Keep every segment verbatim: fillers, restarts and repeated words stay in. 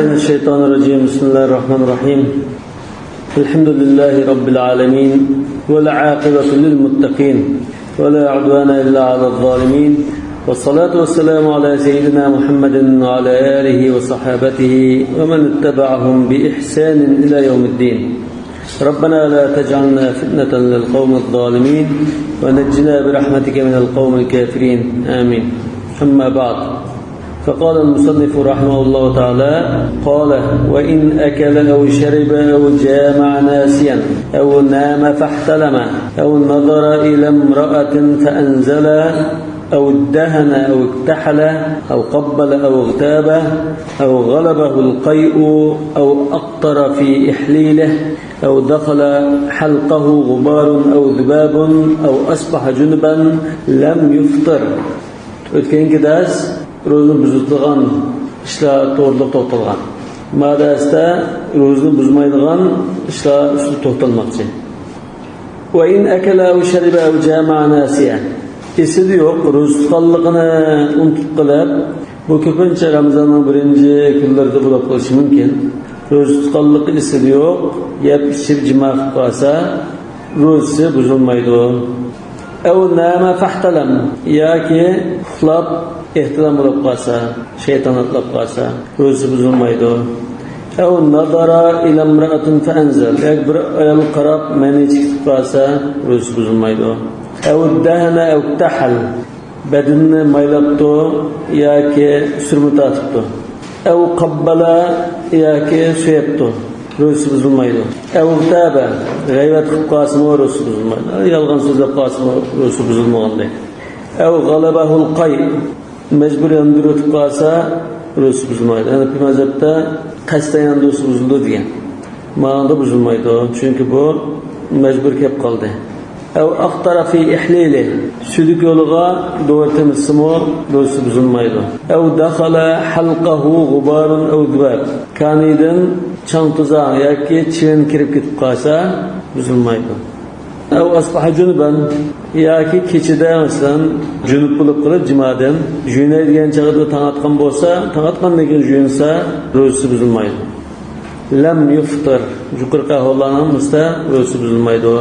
من الشيطان الرجيم. بسم الله الرحمن الرحيم. الحمد لله رب العالمين، والعاقبة للمتقين، ولا عدوان إلا على الظالمين، والصلاة والسلام على سيدنا محمد وعلى آله وصحابته ومن اتبعهم بإحسان إلى يوم الدين. ربنا لا تجعلنا فتنة للقوم الظالمين، ونجنا برحمتك من القوم الكافرين. آمين. أما بعد، فقال المصنف رحمه الله تعالى: قال: وإن أكل أو شرب أو جامع ناسيا أو نام فاحتلم أو نظر إلى امرأة فأنزل أو ادهن أو اكتحل أو قبل أو اغتاب أو غلبه القيء أو أقطر في إحليله أو دخل حلقه غبار أو ذباب أو أصبح جنبا لم يفطر. ئۆتكەنكى دەرس روزىنى بۇزىدىغان ئىشلار توغرىلىق توختالغان. ما دەرستە روزىنى بۇزمايدىغان ئىشلار ئۈستىدە توختالماقچى. وإن أكل أو شرب أو جامع ناسيا. ئېسىدە يوق، روزا تۇتقانلىقىنى ئۇنتۇپ قېلىپ، بۇ كۆپىنچە رامىزاننىڭ بىرىنچى كۈنلىرىدە بولۇپ قېلىشى مۇمكىن. روزا تۇتقانلىقى ئېسىدە يوق، يەپ ئىچىپ جىما قىلىپ قالسا، روزىسى بۇزۇلمايدۇ. أو نام فاحتلم، ياكى ئۇخلاپ ئېھتىلام بولۇپ قالسا، شەيتان ئاتلاپ قالسا، روزىسى بۇزۇلمايدۇ. أو نظر إلى امرأة فأنزل، ياكى بىر ئايالغا قاراپ مەنى چىقىپ قالسا، روزىسى بۇزۇلمايدۇ. أو ادهن أو اكتحل، بەدىنىنى مايلاپتۇ ياكى سۈرمە تارتىپتۇ. أو قبل، ياكى سۆيەپتۇ، روزىسى بۇزۇلمايدۇ. أو اغتاب، غەيۋەت قىلىپ قالسىمۇ روزىسى بۇزۇلمايدۇ. يالغان سۆزلەپ قالسىمۇ روزىسى بۇزۇلمىغاندەك. أو غلبه القيء، مەجبۇرىي ياندۇرۇۋېتىپ قالسا، روزىسى بۇزۇلمايدۇ. ھەنەفىي مەزھەپتە قەستەن ياندۇرسا بۇزۇلىدۇ دېگەن. ماڭىدا بۇزۇلمايدۇ، چۈنكى بۇ مەجبۇر كەپ قالدى. أو أقطر في إحليله، سۈيدۈك يولىغا دورا تېمىتسىمۇ، روزىسى بۇزۇلمايدۇ. أو دخل حلقه غبار أو ذباب، كانىيىدىن چاڭ-توزان ياكى چىۋىن كىرىپ كېتىپ قالسا، بۇزۇلمايدۇ. أو أصبح جنبا، ياكى كېچىدە، مەسىلەن، جۇنۇپ بولۇپ قېلىپ جىمادىن، جۇيۇناي دېگەن چاغدا تاڭ ئاتقان بولسا، تاڭ ئاتقاندىن كېيىن جۇيۇنسا، روزىسى بۇزۇلمايدۇ. لم يفطر، يۇقىرىقى ئەھۋاللارنىڭ ھەممىسىدە روزىسى بۇزۇلمايدۇ.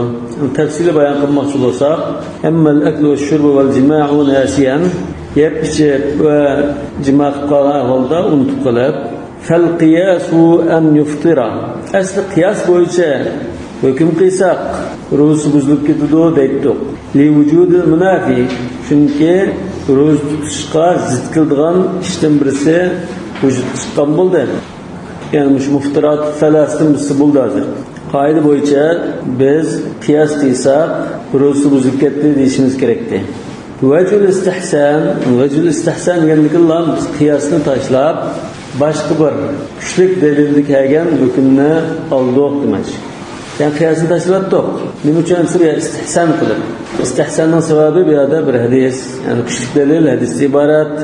تەپسىلىي بايان قىلماقچى بولساق، أما الأكل والشرب والجماع ناسيا، يەپ ئىچىپ ۋە جىما قىلىپ قالغان ئەھۋالدا ئۇنتۇپ قېلىپ، فالقياس أن يفطر. ئەسلى قىياس بويىچە ھۆكۈم قىلساق، روزىسى بۇزۇلۇپ كېتىدۇ دەيتتۇق. لوجۇدىل مۇنافى، چۈنكى روزا تۇتۇشقا زىت كېلىدىغان ئىشتىن بىرسى ۋۇجۇدقا چىققان بولدى. يەنى مۇشۇ مۇفتىرات سەلەستىن بىرسى بولدى ھازىر. قائىدە بويىچە بىز قىياس قىلساق، روزىسى بۇزۇلۇپ كەتتى دېيىشىمىز كېرەكتى. ۋەجھۇل ئىستىھسان، ۋەجھۇل ئىستىھسان دېگەندىكىنلا بىز قىياسنى تاشلاپ، باشقا بىر كۈچلۈك دەلىلدە كەلگەن ھۆكۈمنى ئالدۇق دېمەكچى. يەنى قىياسنى تاشلىۋەتتۇق. نېمە ئۈچۈن دېسە، بۇ يەردە ئىستىھسان قىلىپ. ئىستىھساننىڭ سەۋەبى بۇ يەردە بىر ھەدىس، يەنى كۈچلۈك دەلىل، ھەدىستىن ئىبارەت.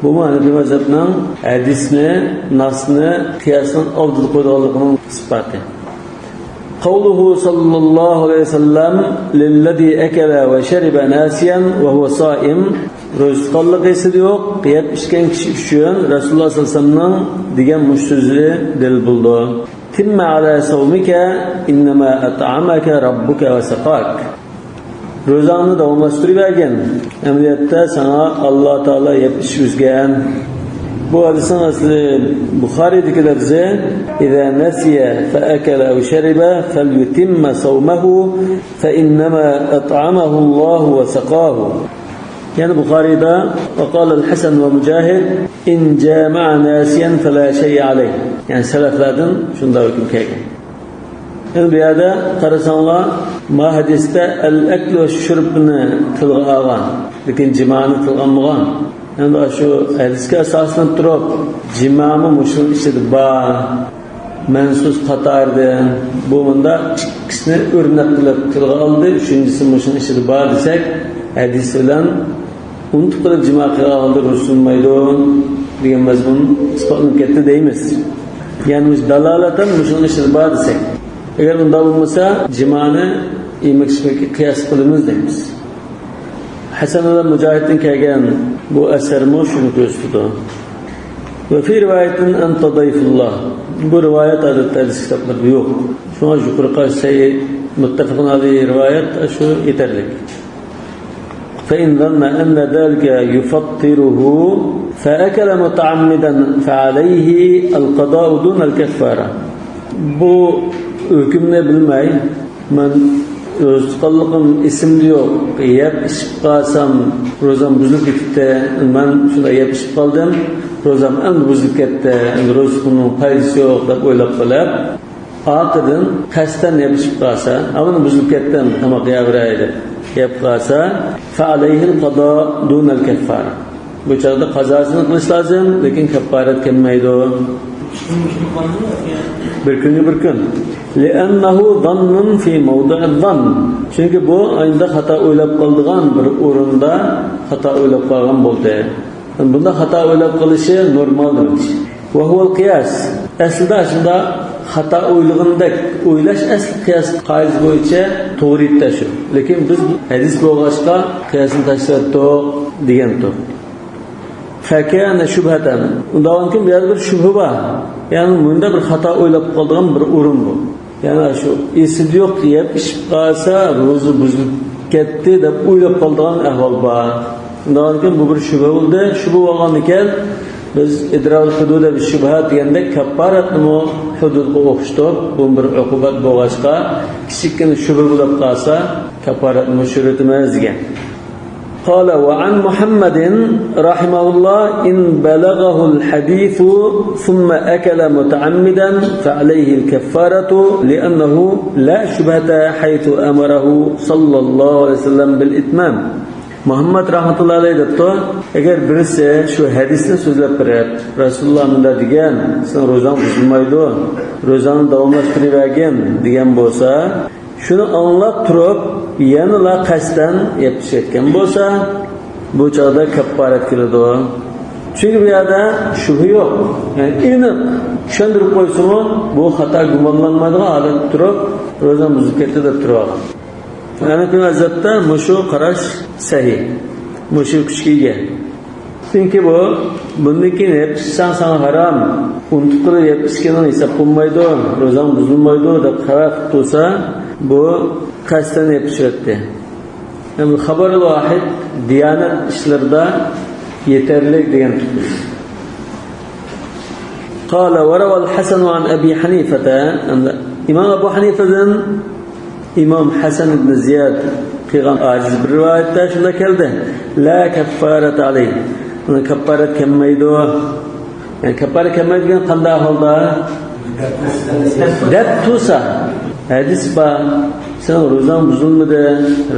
بۇمۇ ھەنەفىي مەزھەپنىڭ ھەدىسنى، ناسنى قىياسنىڭ ئالدىدا قويىدىغانلىقىنىڭ ئىسپاتى. قوله صلى الله عليه وسلم للذي أكل وشرب ناسيا وهو صائم. روزا تۇتقانلىقى ئېسىدە يوق، يەپ ئىچكەن كىشى ئۈچۈن رەسۇلۇللاھ سەللەللاھۇ ئەلەيھى ۋەسەللەمنىڭ دېگەن مۇشۇ سۆزى دەلىل بولىدۇ. تم على صومك، إنما أطعمك ربك وسقاك. روزاڭنى داۋاملاشتۇرۇۋەرگىن. ئەمەلىيەتتە ساڭا ئاللا تائالا يەپ ئىچكۈزگەن. بۇ ھەدىسنىڭ ئەسلى بۇخارىدىكى لەپزى: إذا نسي فأكل أو شرب فليتم صومه فإنما أطعمه الله وسقاه. يەنى بۇخارىدا: وقال الحسن ومجاهد: إن جامع ناسيا فلا شيء عليه. يەنى سەلەفلەردىن شۇنداق ھۆكۈم كەلگەن. يەنى بۇ يەردە قارىساڭلار، ما ھەدىستە ئەل ئەكل ۋە شۇربنى تىلغا ئالغان، لېكىن جىمانى تىلغا ئالمىغان. يەنى شۇ ھەدىسكە ئاساسلىنىپ تۇرۇپ، جىمامۇ مۇشۇنىڭ ئىچىدە بار، مەنسۇس قاتاردىن، بۇ مۇنداق ئىككىسىنى ئۆرنەك قىلىپ تىلغا ئالدى، ئۈچىنچىسى مۇشۇنىڭ ئىچىدە بار دېسەك، ھەدىس بىلەن ئۇنتۇپ قېلىپ جىما قىلغان ھالدا روزا تۇتۇلمايدۇ دېگەن مەزمۇن ئىسپاتلىنىپ كەتتى دەيمىز. يەنى مۇشۇ دالالەتەن مۇشۇنىڭ ئىچىدە بار دېسەك. ئەگەر ئۇنداق بولمىسا، جىمانى يېمەك ئىچمەككە قىياس قىلىمىز دەيمىز. ھەسەن بىلەن مۇجاھىدتىن كەلگەن بۇ ئەسەرمۇ شۇنى كۆرسىتىدۇ. وفي رواية أنت ضيف الله. بۇ رىۋايەت ئادەتتە ھەدىس كىتابلىرىدا يوق. شۇڭا يۇقىرىقى سەھىھ مۇتتەپەقۇن ئەلەيھى رىۋايەت شۇ يېتەرلىك. فإن ظن أن ذلك يفطره فأكل متعمدا فعليه القضاء دون الكفارة. بۇ ھۆكۈمنى بىلمەي، مەن روزا تۇتقانلىقىم ئېسىمدە يوق، يەپ ئىچىپ قالسام روزام بۇزۇلۇپ كېتىپتۇ، مەن شۇنداق يەپ ئىچىپ قالدىم، روزام ئەمدى بۇزۇلۇپ كەتتى، ئەمدى روزا تۇتقىنىمنىڭ پايدىسى يوق دەپ ئويلاپ قېلىپ، ئارقىدىن قەستەن يەپ ئىچىپ قالسا، ئانا بۇزۇلۇپ كەتتى، تاماق يەۋېرەي دەپ يەپ قالسا، فعليه القضاء دون الكفارة. بۇ چاغدا قازاسىنى قىلىش لازىم، لېكىن كاپپارەت كەلمەيدۇ. بىر كۈنگە بىر كۈن. لأنه ظن في موضع الظن. چۈنكى بۇ ئاينىدا خاتا ئويلاپ قالىدىغان بىر ئورۇندا خاتا ئويلاپ قالغان بولدى. بۇنداق خاتا ئويلاپ قېلىشى نورمال دېمەكچى. وهو القياس. ئەسلىدە شۇنداق خاتا ئويلىغىنىدەك ئويلاش ئەسلى قىياس قائىدىسى بويىچە توغرا ئىدى شۇ. لېكىن بىز ھەدىس بولغاچقا قىياسنى تاشلىۋەتتۇق دېگەنتۇق. فكان شبهة. ئۇنداقكىن بۇ يەردە بىر شۈبھە بار. يەنى مۇندا بىر خاتا ئويلاپ قالىدىغان بىر ئورۇن بۇ. يەنى شۇ ئېسىدە يوق يەپ ئىچىپ قالسا روزا بۇزۇلۇپ كەتتى دەپ ئويلاپ قالىدىغان ئەھۋال بار. شۇنداقكىن بۇ بىر شۈبھە بولدى. شۈبھە بولغاندىكىن بىز ئىدراكۇل ھۇدۇد بىش شۇبھە دېگەندەك كاپپارەتنىمۇ ھۇدۇدقا ئوخشىتىپ، بۇ بىر ئوقۇبەت بولغاچقا كىچىككىنە شۈبھە بولۇپ قالسا كاپپارەتنى ئۆچۈرۈۋېتىمىز دېگەن. قال وعن محمد رحمه الله إن بلغه الحديث ثم أكل متعمدا فعليه الكفارة لأنه لا شبهة حيث أمره صلى الله عليه وسلم بالإتمام. مۇھەممەد رەھمەتۇللا ئەلەيھ دەپتۇ، ئەگەر بىرسى شۇ ھەدىسنى سۆزلەپ بېرىپ، رەسۇلۇللا مۇنداق دېگەن، سېنىڭ روزاڭ بۇزۇلمايدۇ، روزاڭنى داۋاملاشتۇرۇۋەرگىن دېگەن بولسا، شۇنى ئاڭلاپ تۇرۇپ، يەنىلا قەستەن يەپ ئىچىۋەتكەن بولسا، بۇ چاغدا كاپپارەت كېلىدۇ. چۈنكى بۇ يەردە شۈبھە يوق. يەنى ئېنىق چۈشەندۈرۈپ قويسىمۇ، بۇ خاتا گۇمانلانمايدىغان ھالەتتە تۇرۇپ، روزام بۇزۇلۇپ كەتتى دەپ تۇرۇۋالغان. ئەنە شۇ ھالەتتە مۇشۇ قاراش سەھىھ. مۇشۇ كۈچكە ئىگە. چۈنكى بۇ، بۇندىن كېيىن يەپ ئىچسەڭ ساڭا ھارام، ئۇنتۇپ قېلىپ يەپ ئىچكىنىڭ ھېساب قىلمايدۇ، روزاڭ بۇزۇلمايدۇ دەپ خەۋەر قىلىپ تۇرسا، بۇ قەستەن يەپ ئىچىۋەتتى. يەنى خەبەر ۋاھىد دىيانەت ئىشلىرىدا يېتەرلىك دېگەن پىكىر. قال وروى الحسن عن أبي حنيفة. ئىمام ئەبۇ ھەنىفەدىن ئىمام ھەسەن ئىبن زىياد قىلغان ئاجىز بىر رىۋايەتتە شۇنداق كەلدى. لا كفارة عليه. بۇنىڭ كاپپارەت كەلمەيدۇ. يەنى كاپپارەت كەلمەيدۇ دېگەن قانداق ھالدا؟ دەپ تۇرسا. ھەدىس بار. سېنىڭ روزاڭ بۇزۇلمىدى.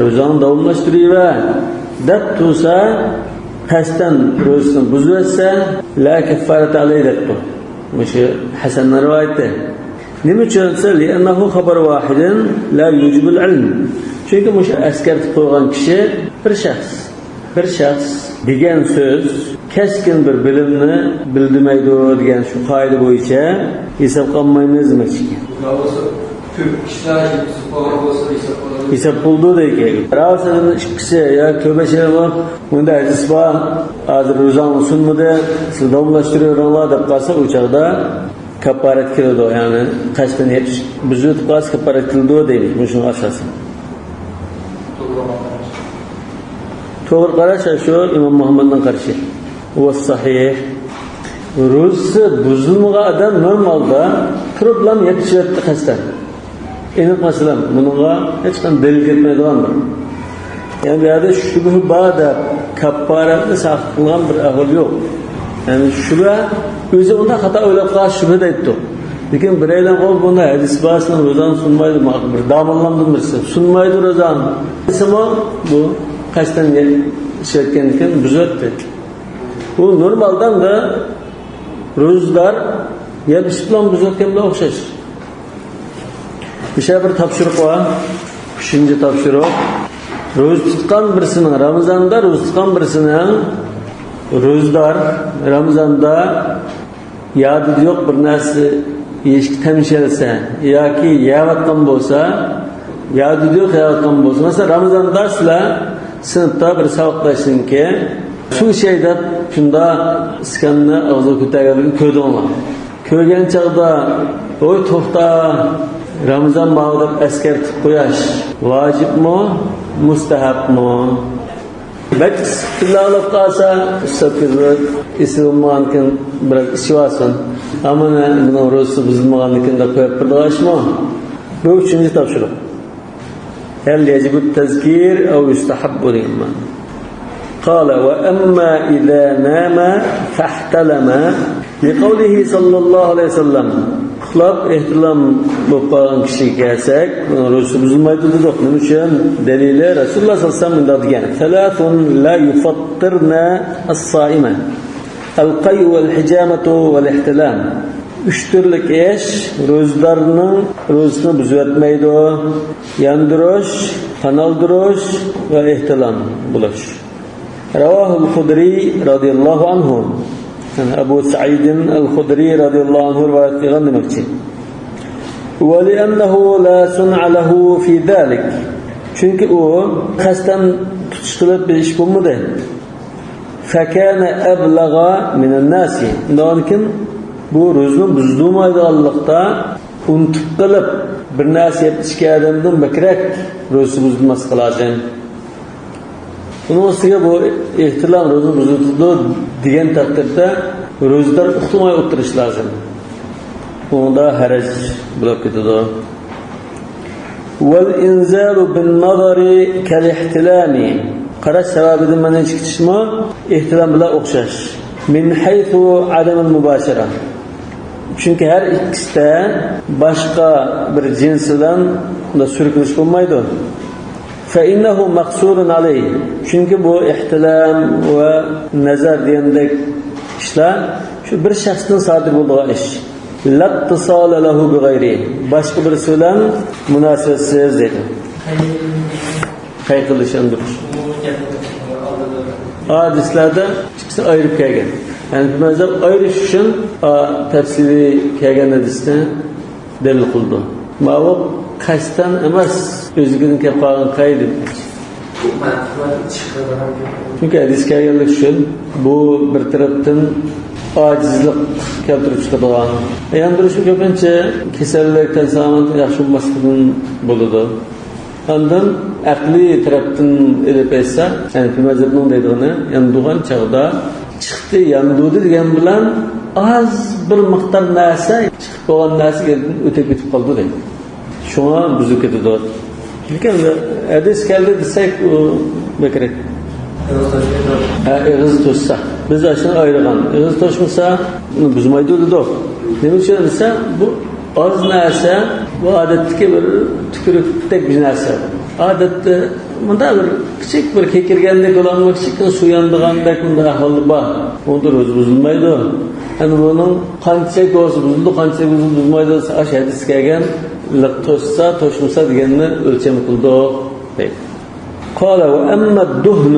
روزاڭنى داۋاملاشتۇرۇۋەر. دەپ تۇرسا، قەستەن روزىسىنى بۇزۇۋەتسە، لا كفارة عليه دەپتۇ. مۇشۇ ھەسەننىڭ رىۋايىتى. نېمە ئۈچۈن دېسە، لأنه خبر واحد لا يوجب العلم. چۈنكى مۇشۇ ئەسكەرتىپ قويغان كىشى بىر شەخس. بىر شەخس دېگەن سۆز كەسكىن بىر بىلىمنى بىلدۈرمەيدۇ دېگەن شۇ قائىدە بويىچە ھېسابقا ئالمايمىز دېمەكچى ئىكەن. كۆپ كىشىلەر ھېساب قىلىدۇ دەيدۇ. ھېساب قىلىدۇ دەيدۇ. راۋىسىدىن ئىككىسى يا تۆبە شېرىغا، بۇندا ھەدىس بار، ھازىر روزاڭنى سۇنمىدى، سىز داۋاملاشتۇرۇۋېرىڭلار دەپ قالسا، ئۇ چاغدا كاپپارەت كېلىدۇ، يەنى قەستەن يەپ بۇزۇپ قالسا كاپپارەت كېلىدۇ دەيمىز، مۇشۇنىڭ ئاساسى. توغرا قاراش شۇ ئىمام مۇھەممەدنىڭ قارىشى. ۋەسسەھىھ. روزىسى بۇزۇلمىغان ئادەم نورمالدا تۇرۇپلا يەپ ئىچىۋەتتى قەستەن. ئېنىق مەسىلە، بۇنىڭغا ھېچقانداق دەلىل كەلتۈرمەيدىغان بىر. يەنى بۇ يەردە شۈبھە بار دەپ كاپپارەتنى ساقىت قىلغان بىر ئەھۋال يوق. يەنى شۈبھە، ئۆزى ئۇنداق خاتا ئويلاپ قالغان شۈبھە دەيتتۇق. لېكىن بىرەيلەن، ئۇ بۇندا ھەدىس بار، سېنىڭ روزاڭ سۇنمايدۇ، ماڭا بىر داموللامدىن بىرسى سۇنمايدۇ روزاڭ دېسىمۇ، بۇ قەستەن ئىچىۋەتكەندىكىن بۇزۇۋەتتى. بۇ نورمالدا ئەمدى روزىدار يەپ ئىچىپ بۇزۇۋەتكەن بىلەن ئوخشاش. مۇشۇ بىر تاپشۇرۇق بار. ئۈچىنچى تاپشۇرۇق. روزا تۇتقان بىرسىنىڭ، رامىزاندا روزا تۇتقان بىرسىنىڭ، روزىدار رامىزاندا يادىدا يوق بىر نەرسە يېيىشكە تەمشەلسە ياكى يەۋاتقان بولسا، يادىدا يوق يەۋاتقان بولسا، مەسىلەن، رامىزاندا سىلەر سىنىپتا بىر ساۋاقداشنىڭكى سۇ ئىچەي دەپ شۇنداق ئىسكاننى ئاغزىغا كۆتەرگەنلىكىنى كۆردۈڭلار. كۆرگەن چاغدا، ۋوي توختا، رامىزان ماۋۇ دەپ ئەسكەرتىپ قوياش ۋاجىپمۇ، مۇستەھەبمۇ؟ بەك ئىسسىق كۈنلەر بولۇپ قالسا، ئىسسىق كۈنلەر ئېسى بولمىغانكىن بىراز ئىچىۋالسۇن. ئەمما بۇنىڭ روزىسى بۇزۇلمىغاندىكىن دەپ قويۇپ بېرىدىغان ئىشمۇ؟ بۇ ئۈچىنچى تاپشۇرۇق. هل يجب التذكير أو يستحب دېگەن مەنە. قال: وأما إذا نام فاحتلم لقوله صلى الله عليه وسلم. ئۇخلاپ ئېھتىلام بولۇپ قالغان كىشىگە كەلسەك، روزىسى بۇزۇلمايدۇ دېدۇق. نېمە ئۈچۈن؟ دەلىلى، رەسۇلۇللا سەللەللاھۇ ئەلەيھى ۋەسەللەم مۇنداق دېگەن: ثلاث لا يفطرن الصائم: القيء والحجامة والاحتلام. ئۈچ تۈرلۈك ئىش روزىدارنىڭ روزىسىنى بۇزۇۋەتمەيدۇ. ياندۇرۇش، قان ئالدۇرۇش ۋە ئېھتىلام بولۇش. رواه الخدري رضي الله عنه. يەنى ئەبۇ سەئىدىن ئەل خۇدرى رەزىيەللاھۇ ئەنھۇ رىۋايەت قىلغان دېمەكچى. ولأنه لا صنع له في ذلك. چۈنكى ئۇ قەستەن تۇتۇش قىلىپ بىر ئىش بولمىدى. فكان أبلغ من الناس. ئۇنداقكىن بۇ روزىنى بۇزدۇرمايدىغانلىقتا، ئۇنتۇپ قېلىپ بىر نەرسە يەپ ئىچكەن ئادەمدىن بەكرەك روزىسى بۇزۇلماسلىقى لازىم. ئۇنىڭ ئۈستىگە بۇ ئېھتىلام روزىنى بۇزۇۋېتىدۇ دېگەن تەقدىردە، روزىدار ئۇخلىماي ئولتۇرۇشى لازىم. ئۇنىڭدا ھەرەج بولۇپ كېتىدۇ. والإنزال بالنظر كالاحتلام. قاراش سەۋەبىدىن مەنئى چىقىشمۇ ئېھتىلام بىلەن ئوخشاش. من حيث عدم المباشرة. چۈنكى ھەر ئىككىسىدە باشقا بىر جىنس بىلەن سۈركىلىش بولمايدۇ. فإنه مقصور عليه. چۈنكى بۇ ئېھتىلام ۋە نەزەر دېگەندەك ئىشلار شۇ بىر شەخستىن سادىر بولىدىغان ئىش. لا اتصال له بغيره. باشقا بىرسى بىلەن مۇناسىۋەتسىز دەيدۇ. قەي قىلىش، ياندۇرۇش. ھەدىسلەردە ئىككىسى ئايرىپ كەلگەن. ھەنەفىي مەزھەپ ئايرىش ئۈچۈن، ئا، تەپسىلىي كەلگەن ھەدىسنى دەلىل قىلىدۇ. ماۋۇ قەستەن ئەمەس، ئۆزلۈكىدىن كەپ قالغان قەي دېمەكچى. چۈنكى ھەدىس كەلگەنلىكى ئۈچۈن بۇ بىر تەرەپتىن ئاجىزلىق كەلتۈرۈپ چىقىدىغان. ياندۇرۇشمۇ كۆپىنچە كېسەللىك، تەن سالامەت ياخشى بولماسلىقتىن بولىدۇ. ئاندىن ئەقلىي تەرەپتىن ئېلىپ ئېيتسا، ھەنەفىي مەزھەپنىڭ دەيدىغىنى، ياندۇرغان چاغدا چىقتى، ياندۇردى دېگەن بىلەن ئاز بىر مىقدار نەرسە، چىقىپ بولغان نەرسە يەردىن ئۆتۈپ كېتىپ قالىدۇ دەيدۇ. شۇڭا بۇزۇپ كېتىدۇ. لېكىن ھەدىس كەلدى دېسەك، ئۇ بەكرەك. ھە، ئېغىز توشسا. بىز ئاشۇنى ئايرىغان. ئېغىز توشمىسا، ئۇنى بۇزمايدۇ دېدۇق. نېمە ئۈچۈن دېسە، بۇ ئاز نەرسە، بۇ ئادەتتىكى بىر تۈكۈرۈكتەك بىر نەرسە. ئادەتتە مۇنداق بىر كىچىك بىر كېكىرگەندەك بولامدۇ، كىچىككىنە سۇ يانىدىغاندەك مۇنداق ئەھۋالدا بار. ئۇندا روزا بۇزۇلمايدۇ. ئەنە بۇنىڭ قانچىلىك بولسا بۇزۇلىدۇ، قانچىلىك بولسا بۇزۇلمايدۇ دېسە، ئاشۇ ھەدىستە كەلگەن لىق توشسا، توشمىسا دېگەننى ئۆلچەم قىلدۇق دەيدۇ. قال: وأما الدهن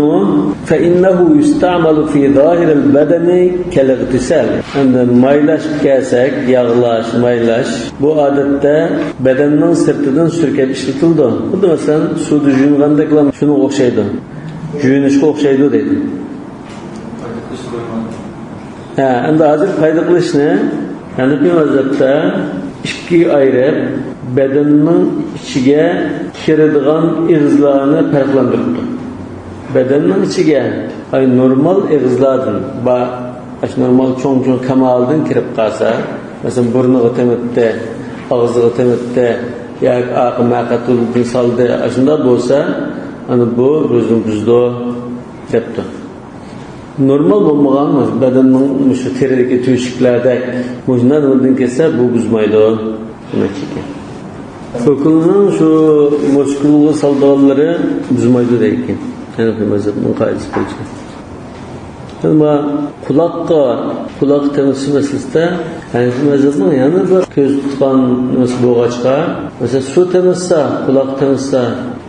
فإنه يستعمل في ظاهر البدن كالاغتسال. ئەمدى مايلاشقا كەلسەك، ياغلاش، مايلاش، بۇ ئادەتتە بەدەننىڭ سىرتىدىن سۈركەپ ئىشلىتىلىدۇ. خۇددى مەسىلەن، سۇدا يۇيۇنغاندەكلا شۇنىڭغا ئوخشايدۇ. يۇيۇنۇشقا ئوخشايدۇ دەيدۇ. ھە، ئەمدى ھازىر پايدا قىلىشنى ھەنەفىي مەزھەپتە ئىككىگە ئايرىپ، بەدەننىڭ ئىچىگە كىرىدىغان ئېغىزلارنى پەرقلەندۈرۈپتۇ. بەدەننىڭ ئىچىگە، ئاي، نورمال ئېغىزلاردىن بار، ئاشۇ نورمال چوڭ-چوڭ كامالدىن كىرىپ قالسا، مەسىلەن، بۇرنىغا تېمىتتى، ئاغزىغا تېمىتتى ياكى ئارقا مەقەتۇلدىن سالدى، ئاشۇنداق بولسا، ئەنە بۇ روزىنى بۇزىدۇ دەپتۇ. نورمال بولمىغان بەدەننىڭ مۇشۇ تېرىدىكى تۈۋشۈكلەردەك مۇشۇنداق نېمىدىن كەلسە، بۇ بۇزمايدۇ دېمەكچىكەن. كوكۇلنىڭ شۇ مۇشۇ كوكۇلغا سالىدىغانلىرى بۇزمايدۇ دەيدىكەن. ھەنەفىي مەزھەپنىڭ قائىدىسى بويىچە. ئەمما قۇلاققا، قۇلاققا تېمىتىش مەسىلىسىدە ھەنەفىي مەزھەپنىڭ يەنە بىر كۆزدە تۇتقان نېمىسى بولغاچقا، مەسىلەن، سۇ تېمىتسا، قۇلاققا تېمىتسا،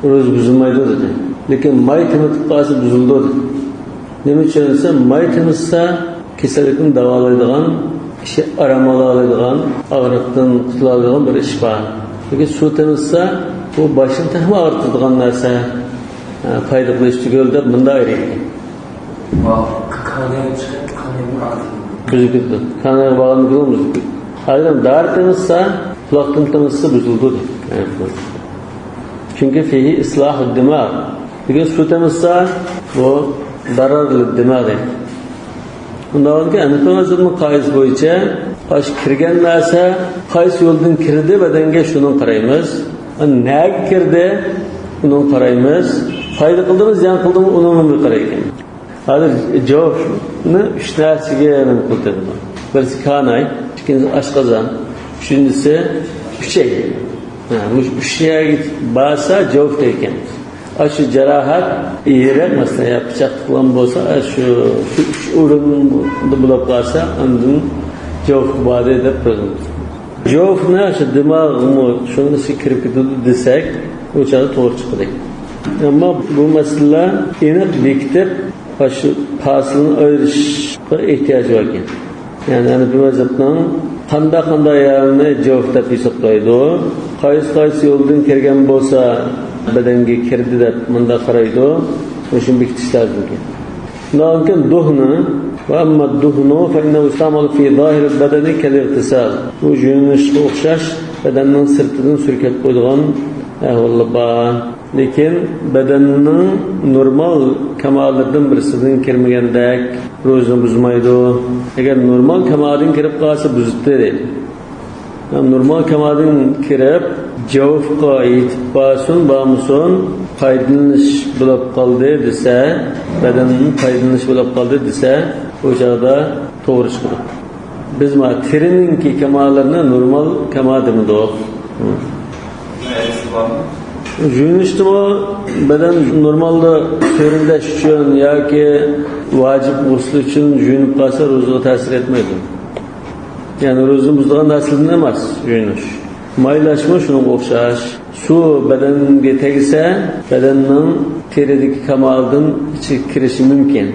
روزا بۇزۇلمايدۇ دېدى. لېكىن ماي تېمىتىپ قالسا بۇزۇلىدۇ دېدى. نېمە ئۈچۈن دېسە، ماي تېمىتسا كېسەللىكنى داۋالايدىغان، كىشى ئارام ئالالايدىغان، ئاغرىقتىن قۇتۇلالايدىغان بىر ئىش بار. لېكىن سۇ تېمىتسا، بۇ باشنى تېخىمۇ ئاغرىتىدىغان نەرسە. ھە، پايدا قىلىش تۈگۈل دەپ مۇنداق ئايرىيدۇ. كانايغا چىقىپ، كانايدىن ئاغرىپ كېتىدۇ. بۈزۈلۈپ كېتىدۇ. كانايغا بارغاندىن كېيىن بۈزۈلۈپ كېتىدۇ. ئايرىم دارى تېڭىلسا، قۇلاقتىن تېڭىلسا بۈزۈلىدۇ دەيدۇ. چۈنكى فىھى ئىسلاھۇ دىماغ. لېكىن سۇ تېڭىلسا، بۇ دارار لىددىماغ دەيدۇ. ئۇنداق بولغاندىكىن، ھەنەفىي مەزھەپنىڭ قائىدىسى بويىچە، ئاشۇ كىرگەن نەرسە قايسى يولدىن كىردى بەدەنگە، شۇنىڭغا قارايمىز. نەگە كىردى، ئۇنىڭغا قارايمىز. پايدا قىلدىمۇ، زىيان قىلدىمۇ، ئۇنىڭغىمۇ قارايدىكەن. ھازىر جوفنى ئۈچ نەرسىگە نېمە قىلىدۇ؟ بىرسى كاناي، ئىككىنچىسى ئاشقازان، ئۈچىنچىسى ئۈچەي. ھە، مۇشۇ ئۈچ يەرگە بارسا جوف دەيدىكەن. ئاشۇ جاراھەت يىراق، مەسىلەن، يا پىچاق تىقىلغان بولسا، شۇ، شۇ ئۈچ ئورۇندا بولۇپ قالسا، ئاندىن جوف بار دەپ بىلىمىز. جوفنى شۇ دىماغمۇ شۇنىڭ ئىچىگە كىرىپ كېتىدۇ دېسەك، ئۇ چاغدا توغرا چىقىدۇ. ئەمما بۇ مەسىلىلەر ئېنىق بېكىتىپ، شۇ پاسىلنى ئايرىشقا ئېھتىياج باركەن. يەنى ھەنەفىي مەزھەپنىڭ قانداق-قانداق يەرنى جوف دەپ ھېسابلايدۇ، قايسى-قايسى يولدىن كىرگەن بولسا بەدەنگە كىردى دەپ مۇنداق قارايدۇ، مۇشۇنى بېكىتىش لازىمكەن. شۇنداقكەن دۇھنى، ۋە ئەمما دۇھنۇ فەئىننەھۇ يۇستەئمەلۇ فى زاھىرىل بەدەنى كەلىغتىسال. بۇ يۇيۇنۇشقا ئوخشاش بەدەننىڭ سىرتىدىن سۈركەپ قويىدىغان ئەھۋاللار بار. لېكىن بەدەننىڭ نورمال كامالىدىن بىرسىدىن كىرمىگەندەك روزىنى بۇزمايدۇ. ئەگەر نورمال كامالىدىن كىرىپ قالسا بۇزۇپتۇ دەيدۇ. نورمال كامالىدىن كىرىپ، جوفقا يېتىپ بارسۇن، بارمىسۇن، پايدىلىنىش بولۇپ قالدى دېسە، بەدەندىن پايدىلىنىش بولۇپ قالدى دېسە، ئۇ چاغدا توغرا چىقىدۇ. بىز ما تېرىنىڭكى كاماللىرىنى نورمال كامال دېمىدۇق. يۇيۇنۇشتىمۇ بەدەن نورمالدا سۆرۈندەش ئۈچۈن ياكى ۋاجىپ غۇسلى ئۈچۈن يۇيۇنۇپ قالسا روزىغا تەسىر ئەتمەيدۇ. يەنى روزىنى بۇزىدىغان نەرسىلەردىن ئەمەس يۇيۇنۇش. مايلاشمۇ شۇنىڭغا ئوخشاش. سۇ بەدەنگە تەگسە، بەدەننىڭ تېرىدىكى كامالدىن ئىچىگە كىرىشى مۇمكىن.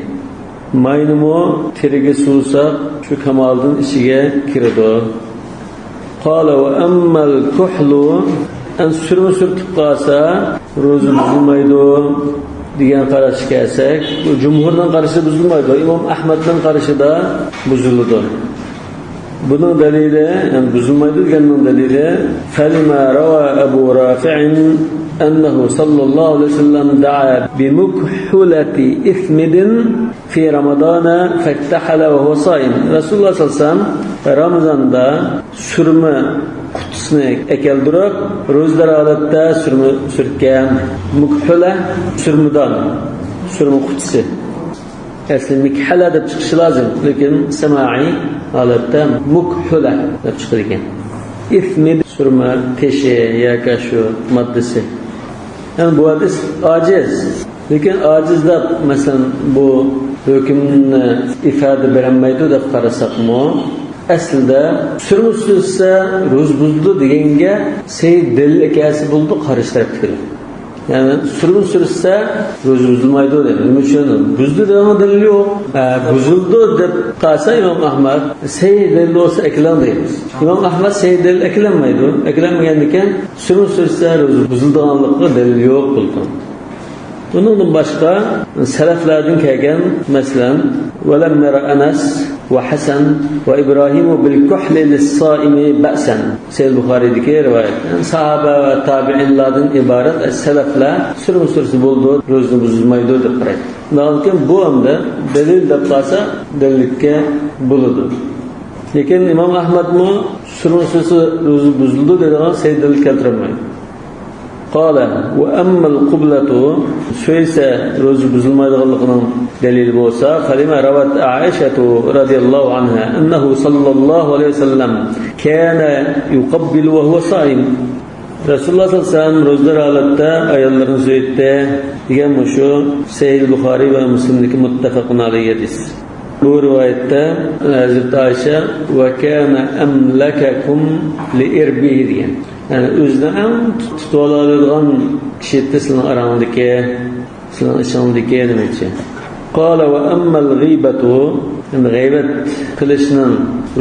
ماينىمۇ تېرىگە سۇۋىساق، شۇ كامالدىن ئىچىگە كىرىدۇ. قال وأما الكحل، ئەن سۈرمە سۈرتۈپ قالسا، روزا بۇزۇلمايدۇ دېگەن قاراشقا كەلسەك، بۇ جۇمھۇرنىڭ قارىشىدا بۇزۇلمايدۇ، ئىمام ئەھمەدنىڭ قارىشىدا بۇزۇلىدۇ. بۇنىڭ دەلىلى، يەنى بۇزۇلمايدۇ دېگەننىڭ دەلىلى، فلما روى أبو رافع أنه صلى الله عليه وسلم دعا بمكحلة إثمد في رمضان فاكتحل وهو صائم. رەسۇلۇللاھ سەللەللاھۇ ئەلەيھى ۋەسەللەم رامىزاندا سۈرمە قۇتىسىنى ئەكەلدۈرۈپ، روزىدار ھالەتتە سۈرمە سۈرتكەن. مۇكھۇلە، سۈرمىدان، سۈرمە قۇتىسى. ئەسلى مىكھەلە دەپ چىقىشى لازىم، لېكىن سەمائىي ھالەتتە مۇكھۇلە دەپ چىقىدىكەن. ئىسمىد، سۈرمە تېشى ياكى شۇ ماددىسى. يەنى بۇ ھەدىس ئاجىز. لېكىن ئاجىز دەپ، مەسىلەن، بۇ ھۆكۈمنى ئىپادە بېرەلمەيدۇ دەپ قارىساقمۇ، ئەسلىدە سۈرمە سۈرسە روزا بۇزىدۇ دېگەنگە سەھىھ دەلىل ئەكەلسە بولىدۇ قارشى تەرەپتىكىلەر. يەنى سۈرمە سۈرسە روزا بۇزۇلمايدۇ دەيدۇ. نېمە ئۈچۈن؟ بۇزدى دېگەن دەلىل يوق. ھە، بۇزۇلىدۇ دەپ قالسا ئىمام ئەھمەد، سەھىھ دەلىل بولسا ئەكېلىڭ دەيمىز. ئىمام ئەھمەد سەھىھ دەلىل ئەكېلەلمەيدۇ. ئەكېلەلمىگەندىكىن سۈرمە سۈرسە روزا بۇزۇلىدىغانلىقىغا دەلىل يوق بولىدۇ. بۇنىڭدىن باشقا سەلەفلەردىن كەلگەن، مەسىلەن، ولم ير أنس وحسن وإبراهيم بالكحل للصائم بأسا. سەھىھ بۇخارىدىكى رىۋايەت. يەنى ساھابە ۋە تابىئىنلاردىن ئىبارەت سەلەفلەر سۈرمە سۈرسە بولىدۇ، روزىنى بۇزمايدۇ دەپ قارايدۇ. لېكىن بۇ ئەمدى دەلىل دەپ قالسا، دەلىللىككە بولىدۇ. لېكىن ئىمام ئەھمەدمۇ سۈرمە سۈرسە روزا بۇزۇلىدۇ دەيدىغان سەھىھ دەلىل كەلتۈرەلمەيدۇ. قال وأما القبلة، سۆيسە روزا بۇزۇلمايدىغانلىقىنىڭ دەلىلى بولسا، فلما روت عائشة رضي الله عنها أنه صلى الله عليه وسلم كان يقبل وهو صائم. رەسۇلۇللاھ سەللەللاھۇ ئەلەيھى ۋەسەللەم روزىدار ھالەتتە ئاياللىرىنى سۆيەتتى دېگەن مۇشۇ سەھىھ بۇخارىي ۋە مۇسلىمدىكى مۇتتەپەقۇن ئەلەيھى ھەدىس. بۇ رىۋايەتتە ھەزرىتى ئائىشە، وكان أملككم لإربه دېگەن. يەنى ئۆزىنى ئەڭ تۇتۇۋالالايدىغان كىشى ئىدى سىلىنىڭ ئاراڭدىكى، سىلىنىڭ ئىچىڭدىكى دېمەكچى. قال وأما الغيبة، يەنى غەيۋەت قىلىشنىڭ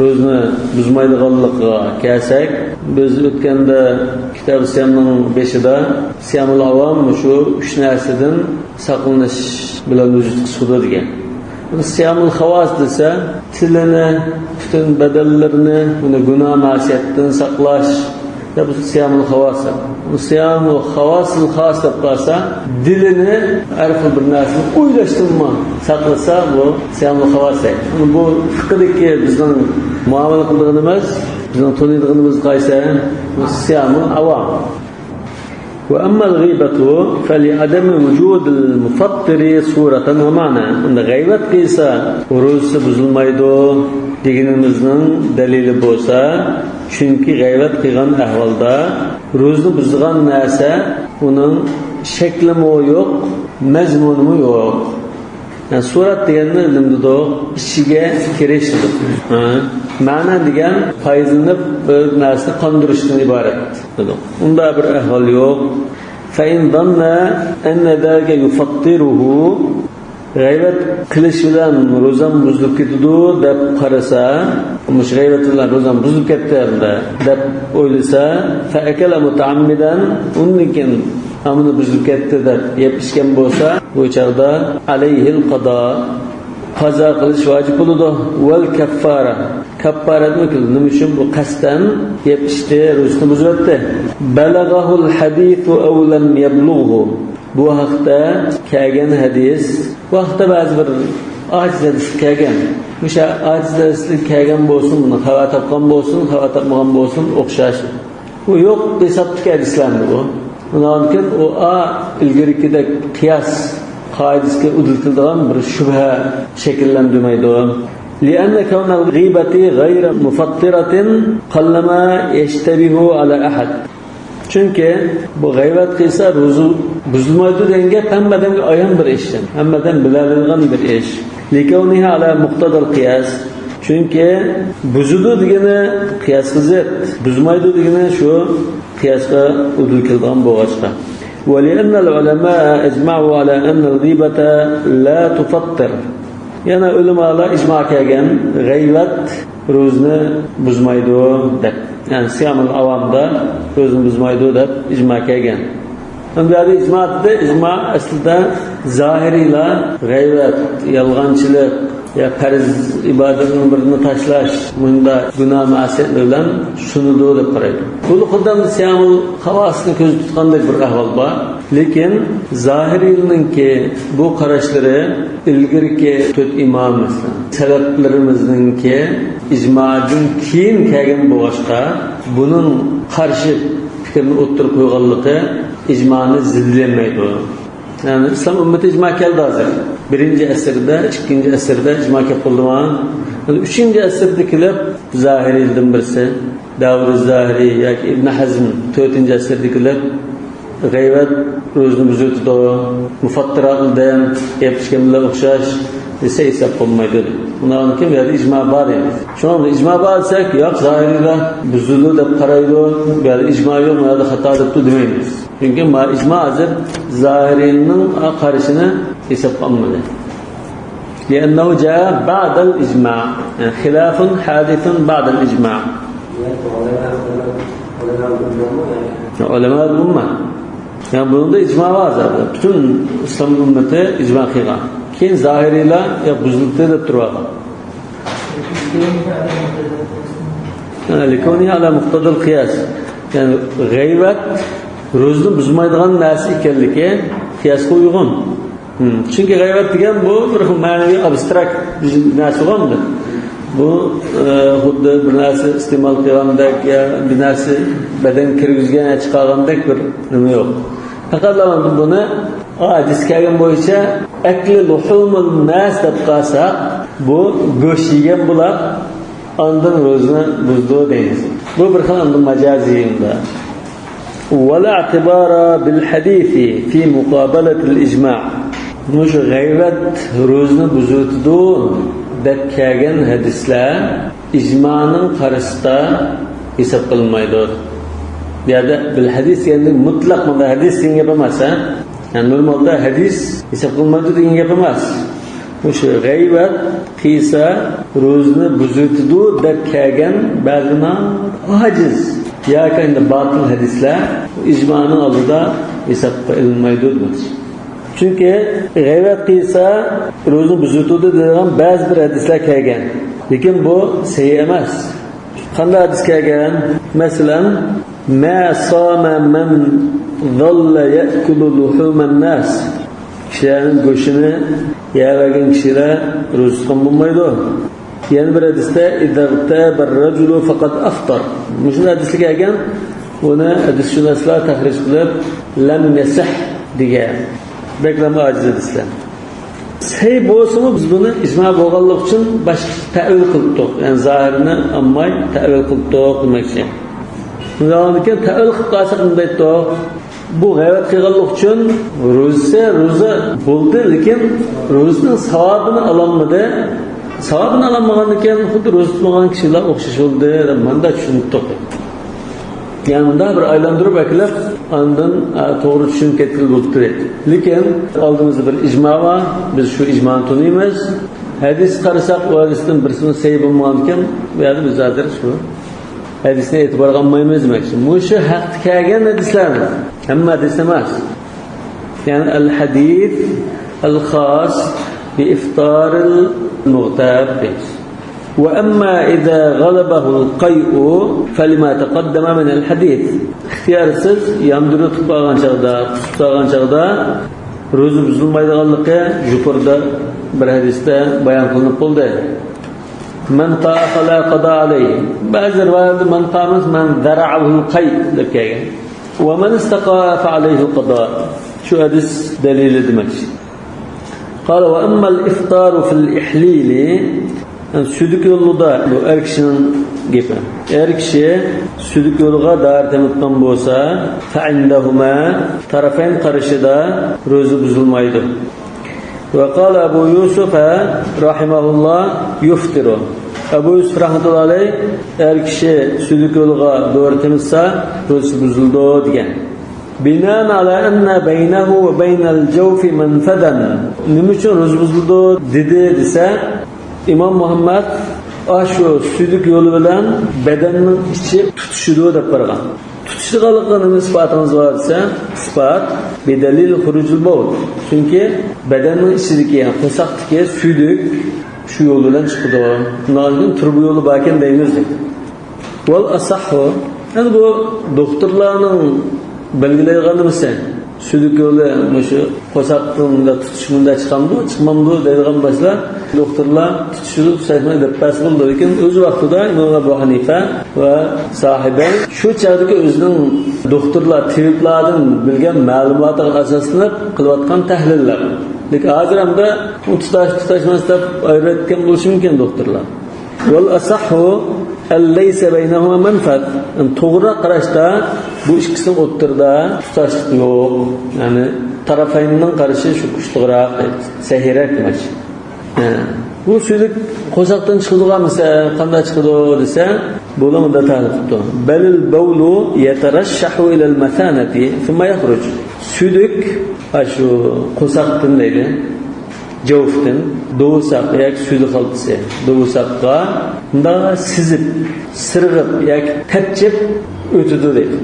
روزىنى بۇزمايدىغانلىقىغا كەلسەك، بىز ئۆتكەندە كىتاب سىيامنىڭ بېشىدا سىيامۇل ئاۋام مۇشۇ ئۈچ نەرسىدىن ساقلىنىش بىلەن ۋۇجۇدقا چىقىدۇ دېگەن. سىيامۇل خاۋاس دېسە، تىلىنى، پۈتۈن بەدەنلىرىنى، بۇنى گۇناھ مەسىيەتتىن ساقلاش. دەپ سىيامۇل خاۋاس. سىيامۇ خاۋاسىل خاس دەپ قالسا، دىلىنى ھەر خىل بىر نەرسىنى ئويلاشتىنمۇ ساقلىسا، بۇ سىيامۇل خاۋاس. بۇ فىقىدىكى بىزنىڭ مۇئامىلە قىلىدىغىنىمىز، بىزنىڭ تونۇيدىغىنىمىز قايسى؟ بۇ سىيامۇل ئاۋام. وأما الغيبة فلعدم وجود المفطر صورة ومعنى. ئەمدى غەيۋەت قىلسا، روزىسى بۇزۇلمايدۇ دېگىنىمىزنىڭ دەلىلى بولسا، چۈنكى غەيۋەت قىلغان ئەھۋالدا روزىنى بۇزىدىغان نەرسە ئۇنىڭ شەكلىمۇ يوق، مەزمۇنىمۇ يوق. يەنى سۈرەت دېگەننى نېمە دېدۇق؟ ئىچىگە كىرىش دېدۇق. ھە. مەنە دېگەن پايدىلىنىپ بىر نەرسىنى قاندۇرۇشتىن ئىبارەت دېدۇق. ئۇنداق بىر ئەھۋال يوق. فإن ظن أن ذلك يفطره، غەيۋەت قىلىش بىلەن روزام بۇزۇلۇپ كېتىدۇ دەپ قارىسا، مۇشۇ غەيۋەت بىلەن روزام بۇزۇلۇپ كەتتى ئەمدى دەپ ئويلىسا، فأكل متعمدا، ئۇندىن كېيىن ئامىنى بۇزۇلۇپ كەتتى دەپ يەپ ئىچكەن بولسا، بۇ چاغدا عليه القضاء، قازا قىلىش ۋاجىپ بولىدۇ. والكفارة، كاففارەتمۇ كېلىدۇ. نېمە ئۈچۈن؟ بۇ قەستەن يەپ ئىچتى، روزىسىنى بۇزۇۋەتتى. بلغه الحديث أو لم يبلغه. بۇ ھەقتە كەلگەن ھەدىس، بۇ ھەقتە بەزى بىر ئاجىز ھەدىس كەلگەن. مۇشۇ ئاجىز ھەدىس كەلگەن بولسۇن، بۇنى خەۋەر تاپقان بولسۇن، خەۋەر تاپمىغان بولسۇن، ئوخشاش. بۇ يوق ھېسابتىكى ھەدىسلەرمۇ بۇ. ئۇنىڭدىن كېيىن ئۇ ئا ئىلگىرىكىدەك قىياس قائىدىسىگە ئۇدۇل كېلىدىغان بىر شۈبھە شەكىللەندۈرمەيدۇ. لأن كون الغيبة غير مفطرة قلما يشتبه على أحد. چۈنكى بۇ غەيۋەت قىلسا روزا بۇزۇلمايدۇ دېگەن گەپ ھەممە ئادەمگە ئايان بىر ئىش، ھەممە ئادەم بىلەلەيدىغان بىر ئىش. لكونه على مقتضى القياس. چۈنكى بۇزىدۇ دېگىنى قىياسقا زىت، بۇزمايدۇ دېگىنى شۇ قىياسقا ئۇدۇل كېلىدىغان بولغاچقا. ولأن العلماء أجمعوا على أن الغيبة لا تفطر. يەنە ئۆلىمالار ئىجما كەلگەن، غەيۋەت روزىنى بۇزمايدۇ دەپ. يەنى سىيامۇل ئاۋامدا روزىنى بۇزمايدۇ دەپ ئىجما كەلگەن. ئەمدى بۇ يەردە ئىجما دېدى، ئىجما ئەسلىدە زاھىرىيلار غەيۋەت، يالغانچىلىق، يا پەرز ئىبادەتنىڭ بىرىنى تاشلاش، مۇنداق گۇناھ مەسىيەتلەر بىلەن سۇنىدۇ دەپ قارايدۇ. بۇ خۇددى سىيامۇل خاۋاسنى كۆزدە تۇتقاندەك بىر ئەھۋال بار. لېكىن زاھىرىيلارنىڭكى بۇ قاراشلىرى ئىلگىرىكى تۆت ئىمام، مەسىلەن، سەلەپلىرىمىزنىڭكى ئىجمادىن كېيىن كەلگەن بولغاچقا، بۇنىڭ قارشى پىكىرنى ئوتتۇرىغا قويغانلىقى ئىجمانى زىددىيەلمەيدۇ. يەنى ئىسلام ئۈممىتى ئىجما كەلدى ھازىر. بىرىنچى ئەسىردە، ئىككىنچى ئەسىردە ئىجما كەپ بولدىما؟ يەنى ئۈچىنچى ئەسىردە كېلىپ زاھىرىيلىدىن بىرسى، داۋۇد زاھىرىي ياكى ئىبن ھەزم، تۆتىنچى ئەسىردە كېلىپ غەيۋەت روزىنى بۇزۇۋېتىدۇ، مۇفەتتىراتىل دەم، يەپ ئىچكەن بىلەن ئوخشاش دېسە ھېساب بولمايدۇ. ئۇنىڭدىن كېيىن بۇ يەردە ئىجما بار ئەمدى. شۇڭا ئىجما بار دېسەك، ياق، زاھىرىيلار بۇزىدۇ دەپ قارايدۇ، بۇ يەردە ئىجما يوق، بۇ يەردە خاتا دەپتۇ دېمەيمىز. چۈنكى ما ئىجما ھازىر زاھىرىينىڭ قارىشىنى ھېسابقا ئالمىدى. لأنه جاء بعد الإجماع. يەنى خلاف حادث بعد الإجماع. ئۆلىمائۇل ئۇممە. يەنى بۇنىڭدا ئىجما بار زادى. پۈتۈن ئىسلام ئۈممىتى ئىجما قىلغان. كېيىن زاھىرىيلار يا بۇزۇلدى دەپ تۇرۇۋالغان. لكونه على مقتضى القياس. يەنى غەيۋەت روزىنى بۇزمايدىغان نەرسە ئىكەنلىكى قىياسقا ئۇيغۇن. ھىم، چۈنكى غەيۋەت دېگەن بۇ بىر خىل مەنىۋى ئابستراكت بىر نەرسە بولغانمىدى. بۇ، ئە، خۇددى بىر نەرسە ئىستېمال قىلغاندەك يا بىر نەرسە بەدەنگە كىرگۈزگەن يا چىقارغاندەك بىر نېمە يوق. پەقەتلا بۇنى ھەدىس كەلگەن بويىچە ئەكلى لۇھۇمۇن ناس دەپ قالساق، بۇ گۆش يېگەن بۇلار ئاندىن روزىنى بۇزىدۇ دەيمىز. بۇ بىر خىل ئاندىن ماجازىي ئۇندا. ولا اعتبار بالحديث في مقابلة الإجماع. مۇشۇ غەيۋەت روزىنى بۇزۇۋېتىدۇ دەپ كەلگەن ھەدىسلەر ئىجمانىڭ قارىسىدا ھېساب قىلىنمايدۇ. بۇ يەردە بىل ھەدىس دېگەندە مۇتلەق مۇنداق ھەدىس دېگەن گەپ ئەمەس، ھە؟ يەنى نورمالدا ھەدىس ھېساب قىلىنمايدۇ دېگەن گەپ ئەمەس. مۇشۇ غەيۋەت قىلسا روزىنى بۇزۇۋېتىدۇ دەپ كەلگەن بەزى ئاجىز ياكى ئەمدى باتىل ھەدىسلەر ئىجمانىڭ ئالدىدا ھېسابقا ئېلىنمايدۇ دېمەكچى. چۈنكى غەيۋەت قىلسا روزىنى بۇزۇۋېتىدۇ دەيدىغان بەزى بىر ھەدىسلەر كەلگەن. لېكىن بۇ سەھىھ ئەمەس. قانداق ھەدىس كەلگەن؟ مەسىلەن، «ما صام من ظل يأكل لحوم الناس». كىشىلەرنىڭ گۆشىنى يەۋەرگەن كىشىلەر روزا تۇتقان بولمايدۇ. يەنە بىر ھەدىستە، «إذا اغتاب الرجل فقد أفطر». مۇشۇ ھەدىسكە كەلگەن، بۇنى ھەدىسشۇناسلار تەخرىج قىلىپ، «لم يصح» دېگەن. بەكلا ئاجىز ھەدىسلەر. سەھىھ بولسىمۇ، بىز بۇنى ئىجما بولغانلىقى ئۈچۈن باشقىچە تەئۋىل قىلىپتۇق. يەنى زاھىرىنى ئالماي تەئۋىل قىلىپتۇق دېمەكچى. شۇنداقكەن تەئۋىل قىلىپ قالساق نېمە دەيتتۇق؟ بۇ غەيۋەت قىلغانلىق ئۈچۈن روزىسى روزا بولدى، لېكىن روزىنىڭ ساۋابىنى ئالالمىدى. ساۋابىنى ئالالمىغاندىكىن خۇددى روزا تۇتمىغان كىشىلەر ئوخشاش بولدى دەپ ماندا چۈشىنىپتۇق. يەنى مۇنداق بىر ئايلاندۇرۇپ ئەكېلىپ، ئاندىن، ئا، توغرا چۈشىنىپ كەتكىلى بولۇپتۇ. لېكىن ئالدىمىزدا بىر ئىجما بار، بىز شۇ ئىجمانى تونۇيمىز. ھەدىسكە قارىساق، ئۇ ھەدىستىن بىرسىمۇ سەھىھ بولمىغانىكەن، بۇ يەردە بىز ھازىر شۇ ھەدىسنى ئېتىبارغا ئالمايمىز دېمەكچى. مۇشۇ ھەقتە كەلگەن ھەدىسلەرنى، ھەممە ھەدىس ئەمەس. يەنى الحديث الخاص بإفطار المغتاب دەيمىز. وأما إذا غلبه القيء فلما تقدم من الحديث. ئىختىيارسىز ياندۇرۇتۇپ قالغان چاغدا، قۇسۇپ قالغان چاغدا روزا بۇزۇلمايدىغانلىقى يۇقىرىدا بىر ھەدىستە بايان قىلىنىپ بولدى. من قاء فلا قضاء عليه. بەزى رىۋايەتلەردە من قاء ئەمەس، من ذرعه القيء دەپ كەلگەن. ومن استقاء فعليه القضاء. شۇ ھەدىس دەلىلى دېمەكچى. قال وأما الإفطار في الإحليل. يەنى سۈيدۈك يولىدا، بۇ ئەر كىشىنىڭ گېپى. ئەر كىشى سۈيدۈك يولىغا دائىر تېمىتقان بولسا، فعندهما، تەرەپەين قارىشىدا روزا بۇزۇلمايدۇ. وقال أبو يوسف رحمه الله يفطر. ئەبۇ يۈسۈپ رەھمەتۇللا ئەلەيھ، ئەر كىشى سۈيدۈك يولىغا دورا تېمىتسا، روزىسى بۇزۇلىدۇ دېگەن. بناء على أن بينه وبين الجوف منفذا. نېمە ئۈچۈن روزا بۇزۇلىدۇ دېدى دېسە، ئىمام مۇھەممەد ئاشۇ سۈيدۈك يولى بىلەن بەدەننىڭ ئىچى تۇتىشىدۇ دەپ بارغان. تۇتىشىدىغانلىقىغا نېمە ئىسپاتىڭىز بار دېسە، ئىسپات بدليل خروج البول. چۈنكى بەدەننىڭ ئىچىدىكى، يەنى قورساقتىكى سۈيدۈك شۇ يول بىلەن چىقىدۇ. شۇنىڭدىن تۇرۇبا يولى باركەن دەيمىز دەيدۇ. والأصح، يەنى بۇ دوختۇرلارنىڭ بەلگىلەيدىغان نېمىسى، سۈيدۈك يولى مۇشۇ قورساقتىن مۇنداق تۇتۇش مۇنداق چىقامدۇ، چىقمامدۇ دەيدىغان بولسىلا، دوختۇرلار تۇتۇشىدۇ، تۇتۇشمايدۇ دەپ بەرسە بولىدۇ. لېكىن ئۆز ۋاقتىدا ئىمام ئەبۇ ھەنىفە ۋە ساھىبە شۇ چاغدىكى ئۆزىنىڭ دوختۇرلار، تېبىپلاردىن بىلگەن مەلۇماتىغا ئاساسلىنىپ قىلىۋاتقان تەھلىللەر. لېكىن ھازىر ئەمدى ئۇ تۇتاش، تۇتاشماس دەپ ئايرىۋەتكەن بولۇشى مۇمكىن دوختۇرلار. والأصح أن ليس بينهما منفذ. يەنى توغرا قاراشتا بۇ ئىككىسىنىڭ ئوتتۇرىدا تۇتاشلىق يوق. يەنى تەرەپەيننىڭ قارىشى شۇ كۈچلۈكرەك، سەھىيرەك دېمەكچى. ھە. بۇ سۈيدۈك قورساقتىن چىقىدىغان دېسە، قانداق چىقىدۇ دېسە، بۇلار مۇنداق تەھلىل قىپتۇ. بل البول يترشح إلى المثانة ثم يخرج. سۈيدۈك، ئاشۇ قورساقتىن دەيدۇ. جەۋفتىن دوۋساق ياكى سۈيدۈك خالتىسى، دوۋساققا مۇنداق سىزىپ، سىرغىپ ياكى تەپچەپ ئۆتىدۇ دەيدۇ.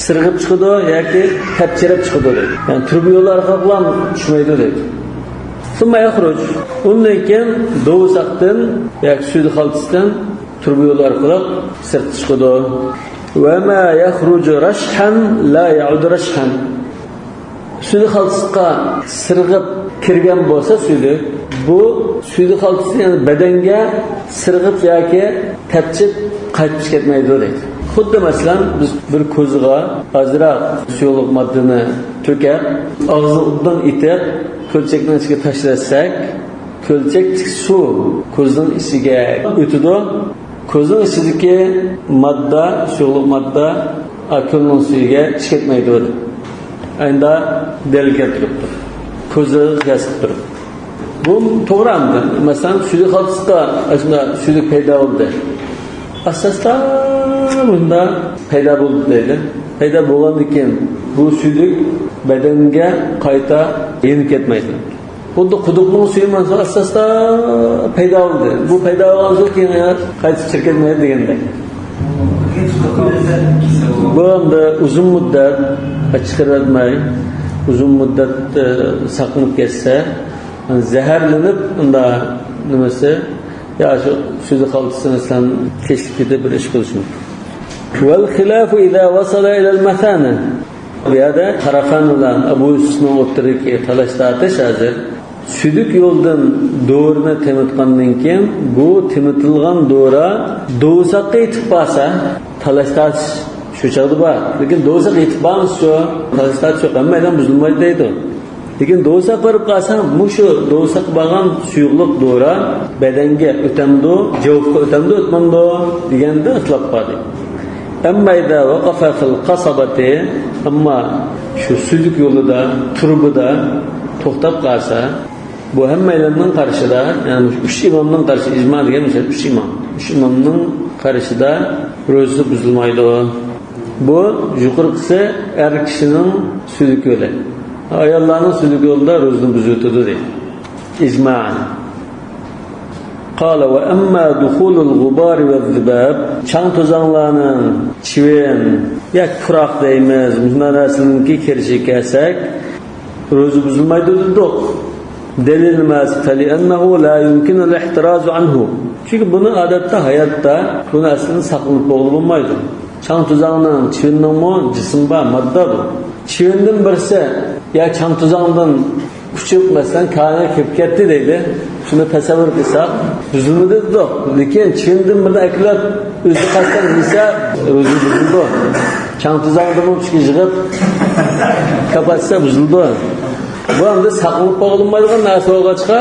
سىرغىپ چىقىدۇ ياكى تەپچىرەپ چىقىدۇ دەيدۇ. يەنى تۇرۇبا يولى ئارقىلىقلا چۈشمەيدۇ دەيدۇ. ثم يخرج. ئۇندىن كېيىن دوۋساقتىن ياكى سۈيدۈك خالتىسىدىن تۇرۇبا يولى ئارقىلىق سىرتقا چىقىدۇ. وما يخرج رشحا لا يعود رشحا. سۈيدۈك خالتىسىغا سىرغىپ كىرگەن بولسا سۈيدۈك، بۇ سۈيدۈك خالتىسى يەنى بەدەنگە سىرغىپ ياكى تەپچىپ قايتىپ كەتمەيدۇ دەيدۇ. خۇددى مەسىلەن، بىز بىر كوزىغا ئازراق سۇيۇقلۇق ماددىنى تۆكۈپ، ئاغزىنى ئوبدان ئېتىپ، كۆلچەكنىڭ ئىچىگە تاشلاتساق، كۆلچەكتىكى سۇ كوزىنىڭ ئىچىگە ئۆتىدۇ. كوزىنىڭ ئىچىدىكى ماددا، سۇيۇقلۇق ماددا، ئا، كۆلنىڭ سۈيىگە چىقىپ كەتمەيدۇ دەپ. ئەندا دەلىل كەلتۈرۈپتۇ. كوزىغا قىياس قىلىپ تۇرۇپ. بۇ توغرا ئەمدى. مەسىلەن، سۈيدۈك خالتىسىدا ئاشۇنداق سۈيدۈك پەيدا بولدى. ئاستا-ئاستا مۇندا پەيدا بولدى دەيدۇ. پەيدا بولغاندىن كېيىن بۇ سۈيدۈك بەدەنگە قايتا يېنىپ كەتمەيدۇ. خۇددى قۇدۇقنىڭ سۈيى مانا ئاستا-ئاستا پەيدا بولدى. بۇ پەيدا بولغاندىن كېيىن يەنە قايتا چىركىلمەيدۇ دېگەندەك. بۇ ئەمدى ئۇزۇن مۇددەت چىقىرىۋەتمەي، ئۇزۇن مۇددەت، ئە، ساقلىنىپ كەتسە، زەھەرلىنىپ، ئۇندا نېمىسى، يا شۇ سۈيدۈك خالتىسى، مەسىلەن، تېشىپ كېتىپ بىر ئىش بولۇشى مۇمكىن. والخلاف إذا وصل إلى المثانة. بۇ يەردە قاراخان بىلەن ئەبۇ يۈسۈپنىڭ ئوتتۇرىدىكى تالاش تارتىش ھازىر سۈيدۈك يولدىن دورىنى تېمىتقاندىن كېيىن، بۇ تېمىتىلغان دورا دوۋساققا يېتىپ بارسا، تالاش تارتىش شۇ چاغدا بار. لېكىن دوۋساققا يېتىپ بارمىسا، شۇ تالاش تارتىش يوق، ھەممەيلەن بۇزۇلمايدۇ دەيدۇ. لېكىن دوۋساققا بېرىپ قالسا، مۇشۇ دوۋساققا بارغان سۇيۇقلۇق دورا بەدەنگە ئۆتەمدۇ، جەۋھەرگە ئۆتەمدۇ، ئۆتمەمدۇ دېگەندە ئىختىلاپ بار دەيدۇ. أما إذا وقف في القصبة، ئەمما شۇ سۈيدۈك يولىدا، تۇرۇبىدا توختاپ قالسا، بۇ ھەممەيلەننىڭ قارىشىدا، يەنى مۇشۇ ئۈچ ئىمامنىڭ قارىشى، ئىجما دېگەن مۇشۇ ئۈچ ئىمام. ئۈچ ئىمامنىڭ قارىشىدا روزىسى بۇزۇلمايدۇ. بۇ يۇقىرىقىسى ئەر كىشىنىڭ سۈيدۈك يولى. ئاياللارنىڭ سۈيدۈك يولىدا روزىنى بۇزۇۋېتىدۇ دەيدۇ. ئىجمائەن. قال: وأما دخول الغبار والذباب، چاڭ توزاڭلارنىڭ، چىۋىن ياكى پۇراق دەيمىز، مۇشۇنداق نەرسىلەرنىڭكى كىرىشىگە كەلسەك، روزا بۇزۇلمايدۇ دېدۇق. دەلىل نېمە؟ فلأنه لا يمكن الاحتراز عنه. چۈنكى بۇنى ئادەتتە ھاياتتا بۇنى ئەسلىدىن ساقلىنىپ بولغىلى بولمايدۇ. چاڭ توزاڭنىڭ، چىۋىننىڭمۇ جىسمى بار، ماددا بۇ. چىۋىندىن بىرسى يا چاڭ توزاڭدىن ئۇچۇپ، مەسىلەن، كانايغا كىرىپ كەتتى دەيلى. شۇنى تەسەۋۋۇر قىلساق، بۇزۇلمىدى دېدۇق. لېكىن چىۋىندىن بىرنى ئەكېلىپ، ئۆزى قاچان يېسە، روزا بۇزۇلىدۇ. چاڭ توزاڭدىنمۇ كۈچكە يىغىپ كاپاتسا بۇزۇلىدۇ. بۇ ئەمدى ساقلىنىپ بولغىلى بولمايدىغان نەرسە بولغاچقا،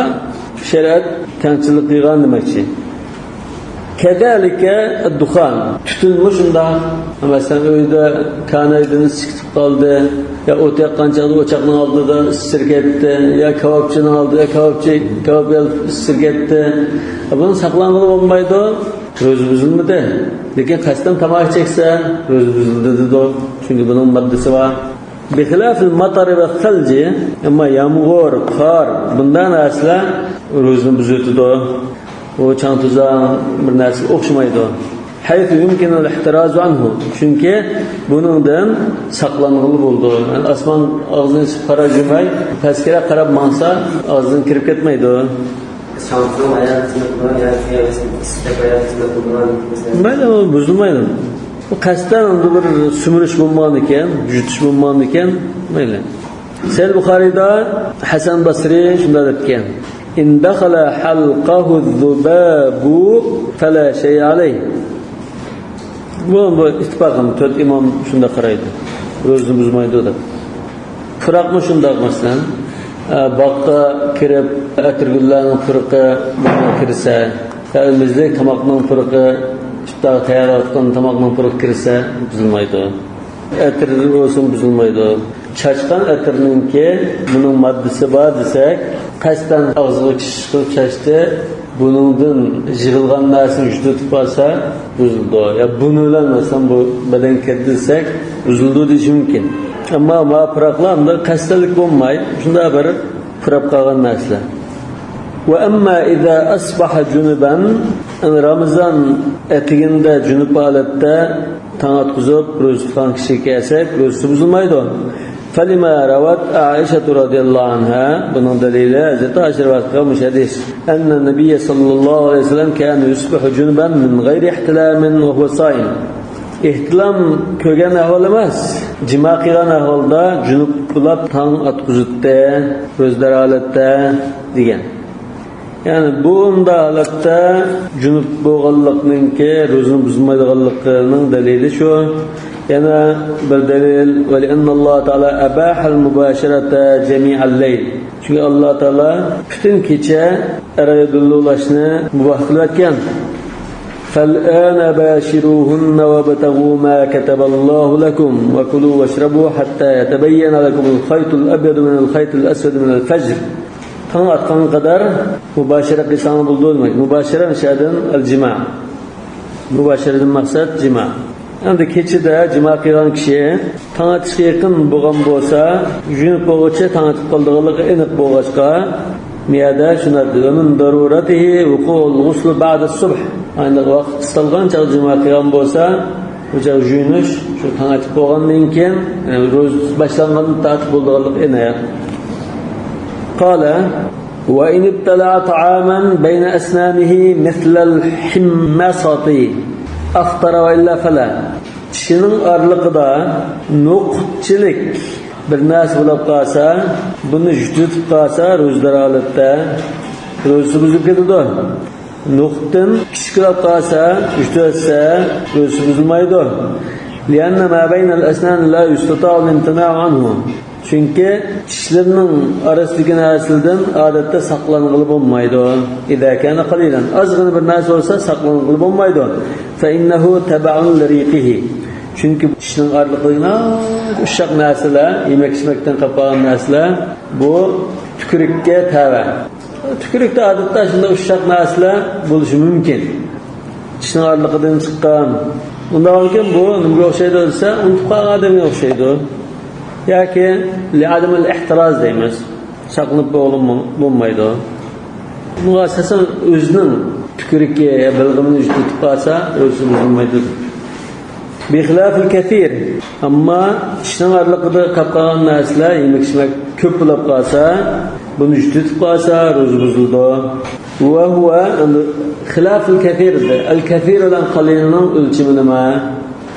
شەرىئەت تەڭچىللىك قىلغان دېمەكچى. كذلك الدخان، تۈتۈنمۇ شۇنداق. مەسىلەن، ئۆيدە كانايدىن ئىسسىق كېتىپ قالدى، يا ئوت ياققان چاغدا ئوچاقنىڭ ئالدىدا ئىسسىر كەتتى، يا كاۋاپچىنىڭ ئالدىدا كاۋاپچى كاۋاپ يالىتىپ ئىسسىر كەتتى. بۇنى ساقلانغىلى بولمايدۇ، روزا بۇزۇلمىدى. لېكىن قەستەن تاماكا چەكسە، روزا بۇزۇلدى دېدۇق. چۈنكى بۇنىڭ ماددىسى بار. بخلاف المطر والثلج، ئەمما يامغۇر، قار، بۇنداق نەرسىلەر روزىنى بۇزۇۋېتىدۇ. ئۇ چاڭ توزاڭ بىر نەرسىگە ئوخشىمايدۇ. حيث يمكن الاحتراز عنه، چۈنكى بۇنىڭدىن ساقلانغىلى بولىدۇ. يەنى ئاسمان ئاغزىنى ئېچىپ قارا يۇماي، پەسكىرەك قاراپ ماڭسا، ئاغزىدىن كىرىپ كەتمەيدۇ. شاڭخۇنىڭ ئاياغى خىزمەت قىلىدىغان، يا كىيەۋەسىنىڭ ئىسسىق ئاياغى خىزمەت قىلىدىغان. مەيلى، ئۇ بۇزۇلمايدۇ. بۇ قەستەن ئۇندا بىر سۈمۈرۈش بولمىغاندىكەن، جۈتۈش بولمىغاندىكەن، مەيلى. سەھىھ بۇخارىيدا ھەسەن بەسرى شۇنداق دەپتىكەن: إن دخل حلقه الذباب فلا شيء عليه. بۇ، بۇ ئىتتىپاقەن، تۆت ئىمام شۇنداق قارايدۇ. روزىنى بۇزمايدۇ دەپ. پۇراقمۇ شۇنداق، مەسىلەن، ئە، باغقا كىرىپ، ئەتىرگۈللەرنىڭ پۇرىقى بۇنىڭغا كىرسە، يا ئۆزىمىزدە تاماقنىڭ پۇرىقى، ئىپتارغا تەييارلاۋاتقان تاماقنىڭ پۇرىقى كىرسە، بۇزۇلمايدۇ. ئەتىر بولسىمۇ بۇزۇلمايدۇ. چاچقان ئەتىرنىڭكى بۇنىڭ ماددىسى بار دېسەك، قەستەن ئاغزىغا چىش قىلىپ چاچتى، بۇنىڭدىن يىغىلغان نەرسىنى يۇتۇپ قالسا، بۇزۇلىدۇ. يا بۇنى بىلەن، مەسىلەن، بۇ بەدەنگە كىردى دېسەك، بۇزۇلىدۇ دېيىشى مۇمكىن. ئەمما ما پۇراقلار ئۇنداق قەستەنلىك بولماي، شۇنداق بىر پۇراپ قالغان نەرسىلەر. وأما إذا أصبح جنبا، رامىزان ئەتىگىنىدە جۈنۈپ ھالەتتە تاڭ ئاتقۇزۇپ، روزا تۇتقان كىشىگە كەلسەك، روزىسى بۇزۇلمايدۇ. فلما روت عائشة رضي الله عنها، بۇنىڭ دەلىلى ھەزرىتى ئائىشە رىۋايەت قىلغان مۇشۇ ھەدىس. أن النبي صلى الله عليه وسلم كان يصبح جنبا من غير احتلام وهو صائم. ئېھتىلام كۆرگەن ئەھۋال ئەمەس، جىما قىلغان ئەھۋالدا جۈنۈپ بولاپ تاڭ ئاتقۇزۇتتى، روزىدار ھالەتتە دېگەن. يەنى بۇ ئۇنداق ھالەتتە جۈنۈپ بولغانلىقنىڭكى روزىنى بۇزمايدىغانلىقىنىڭ دەلىلى شۇ. يەنە بىر دەلىل، ولأن الله تعالى أباح المباشرة جميع الليل. چۈنكى ئاللا تائالا پۈتۈن كېچە ئەر-ئايال بىللە ئۇلاشنى مۇباھ قىلىۋەتكەن. فالآن باشروهن وابتغوا ما كتب الله لكم وكلوا واشربوا حتى يتبين لكم الخيط الأبيض من الخيط الأسود من الفجر. تاڭ ئاتقانغا قەدەر مۇباشىرە قىلساڭلار بولىدۇ دېمەك. مۇباشىرە شۇ يەردىن ئەل جىما. مۇباشىرىدىن مەقسەت جىما. ئەمدى كېچىدە جىما قىلغان كىشى تاڭ ئېتىشقا يېقىن بولغان بولسا، جۈنۈپ بولغۇچە تاڭ ئېتىپ قالىدىغانلىقى ئېنىق بولغاچقا، مۇ يەردە شۇنداق دېدى، ومن ضرورته وقوع الغسل بعد الصبح. ئانداق ۋاقىت قىستالغان چاغدا جىما قىلغان بولسا، بۇ چاغ يۇيۇنۇش، شۇ تاڭ ئېتىپ بولغاندىن كېيىن، يەنى روزا باشلانغاندىن تارتىپ بولىدىغانلىقى ئېنىق. قال: وإن ابتلع طعاما بين أسنانه مثل الحمصة أفطر وإلا فلا. چىشىنىڭ ئارىلىقىدا نوقۇتچىلىك بىر نەرسە بولۇپ قالسا، بۇنى يۇتۇۋېتىپ قالسا، روزىدار ھالەتتە روزىسى بۇزۇلۇپ كېتىدۇ. نوقۇتتىن كىچىك بولۇپ قالسا، يۇتۇۋەتسە، روزىسى بۇزۇلمايدۇ. لأن ما بين الأسنان لا يستطاع الامتناع عنه. چۈنكى چىشلىرىنىڭ ئارىسىدىكى نەرسىلەردىن ئادەتتە ساقلانغىلى بولمايدۇ. إذا كان قليلا، ئازغىنە بىر نەرسە بولسا ساقلانغىلى بولمايدۇ. فإنه تبع لريقه. چۈنكى چىشنىڭ ئارىلىقىدىكى ئۇششاق نەرسىلەر، يېمەك-ئىچمەكتىن قېلىپ قالغان نەرسىلەر، بۇ تۈكۈرۈككە تەۋە. تۈكۈرۈكتە ئادەتتە شۇنداق ئۇششاق نەرسىلەر بولۇشى مۇمكىن. چىشنىڭ ئارىلىقىدىن چىققان. ئۇنداق ئىكەن، بۇ نېمىگە ئوخشايدۇ دېسە، ئۇنتۇپ قالغان ئادەمگە ئوخشايدۇ. ياكى لىئادىمىل ئىھتىراز دەيمىز. ساقلىنىپ بولغىلى بولمايدۇ. بۇنىڭغا ئاساسەن ئۆزىنىڭ تۈكۈرۈكى، بىلغىمىنى يۇتۇپ قالسا، ئۆزى بۇزۇلمايدۇ. بىخىلاپىل كەسىر. ئەمما چىشنىڭ ئارىلىقىدا قاپ قالغان نەرسىلەر، يېمەك-ئىچمەك كۆپ بولۇپ قالسا، بۇنى يۇتۇپ قالسا، روزا بۇزۇلىدۇ. ۋە ھۇۋە، ئەمدى خىلاپىل كەسىر دېدى. ئەل كەسىر بىلەن قەلىلنىڭ ئۆلچىمى نېمە؟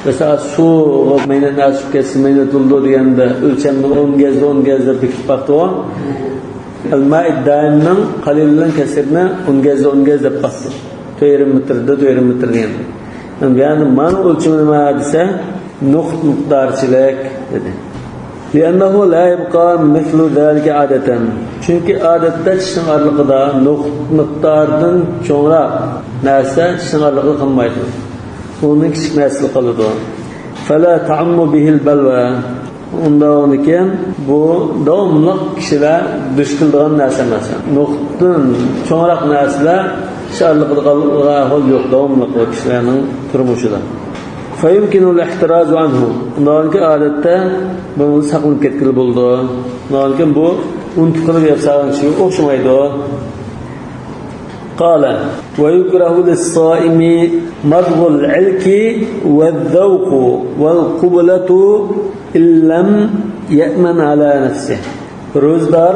مەسىلەن، سۇغا مەينەت ئاشىپ كەتسە، مەينەت بولىدۇ دېگەندە، ئۆلچەمنى ئون گەزدە، ئون گەزدە بېكىتىپ باقتىغۇ. ئەل مائىد دائىمنىڭ قەلىل بىلەن كەسىرنى ئون گەزدە، ئون گەز دەپ باقتى. تۆت يېرىم مېتىردا، تۆت يېرىم مېتىر دېگەن. يەنى مانا ئۆلچىمى نېمە دېسە، نوقۇت مىقدارچىلىك دېدى. لأنه لا يبقى مثل ذلك عادة. چۈنكى ئادەتتە چىشنىڭ ئارىلىقىدا نوقۇت مىقدارىدىن چوڭراق نەرسە چىشنىڭ ئارىلىقىدا قالمايدۇ. ئۇنىڭ كىچىك نەرسىلىك قالىدۇ. فلا تعم به البلوى. ئۇنداقتىكىن بۇ داۋاملىق كىشىلەر دۇچ كېلىدىغان نەرسە ئەمەس. نوقۇتتىن چوڭراق نەرسىلەر شۇ ئارىلىقىدا قالىدىغان ئەھۋال يوق، داۋاملىق بۇ كىشىلەرنىڭ تۇرمۇشىدا. فيمكن الاحتراز عنه. ئۇنداقتىكىن ئادەتتە بۇنى ساقلىنىپ كەتكىلى بولىدۇ. ئۇنداقتىكىن بۇ ئۇنتۇپ قېلىپ يەپ سالغان كىشىگە ئوخشىمايدۇ. قال: ويكره للصائم مضغ العلك والذوق والقبلة إن لم يأمن على نفسه. روزىدار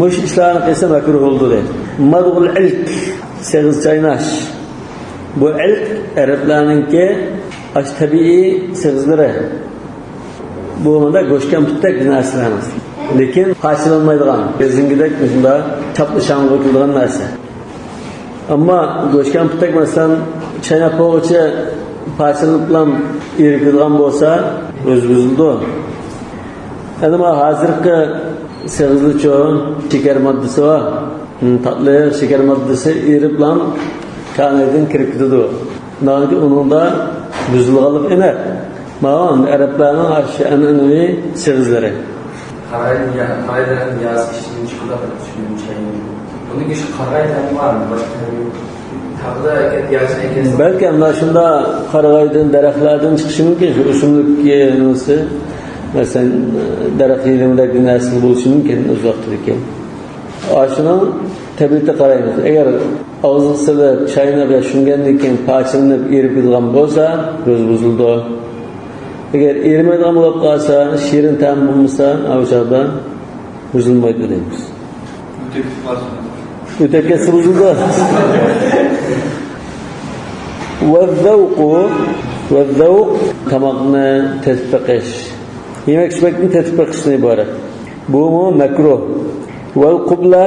مۇشۇ ئىشلارنى قىلسا مەكرۇھ بولىدۇ دەيدۇ. مضغ العلك، سېغىز چايناش. بۇ ئىلك ئەرەبلەرنىڭكى ئاشۇ تەبىئىي سېغىزلىرى. بۇ مۇنداق گۆشكەمپۈتتەك بىر نەرسىلەر ئەمەس. لېكىن پارچىلانمايدىغان، رېزىنكىدەك مۇشۇنداق چاپلىشاڭغۇ كېلىدىغان نەرسە. ئەمما گۆشكەمپۈتتەك، مەسىلەن، چايناپ بولغۇچە پارچىلىنىپلا ئېرىپ كېتىدىغان بولسا، روزا بۇزۇلىدۇ. ئەنە مانا ھازىرقى سېغىزلىچۇ، شېكەر ماددىسى بار. تاتلىق شېكەر ماددىسى ئېرىپلا كانايدىن كىرىپ كېتىدۇ. ناھايىتى ئۇنىڭدا بۇزۇلغانلىقى ئېنىق. ماۋۇ ئەرەبلەرنىڭ ئاشۇ ئەنئەنىۋى سېغىزلىرى. قارايدىن يا-، قارايدىن ياسىشىنى چىقىدۇ، چۈشۈنۈشى. بۇنىڭ ئىشى قارىغاي تەمى بارمۇ؟ باشقا تەمى يوق. تاغدا ئەكەت ياسىنى ئەكەتسە. بەلكى ئەمدى شۇنداق قارىغايدىن، دەرەخلەردىن چىقىشى مۇمكىن، شۇ ئۆسۈملۈك نېمىسى، مەسىلەن، دەرەخ يېلىمىدەك بىر نەرسە بولۇشى مۇمكىن ئۆز ۋاقتىدىكى. ئاشۇنىڭ تەبىئىتىگە قارايمىز. ئەگەر ئاغزىغا سېلىپ، چايناپ يا شۇڭغاندىن كېيىن پارچىلىنىپ ئېرىپ كېتىدىغان بولسا، روزا بۇزۇلىدۇ. ئەگەر ئېرىمەيدىغان بولۇپ قالسا، شېرىن تەم بولمىسا، ئۇ چاغدا بۇزۇلمايدۇ دەيمىز. ئۆتۈپ كەتسە بۇزۇلىدۇ. والذوق، والذوق، تاماقنى تېتىپ بېقىش. يېمەك-ئىچمەكنى تېتىپ بېقىشتىن ئىبارەت. بۇمۇ مەكرۇھ. والقبلة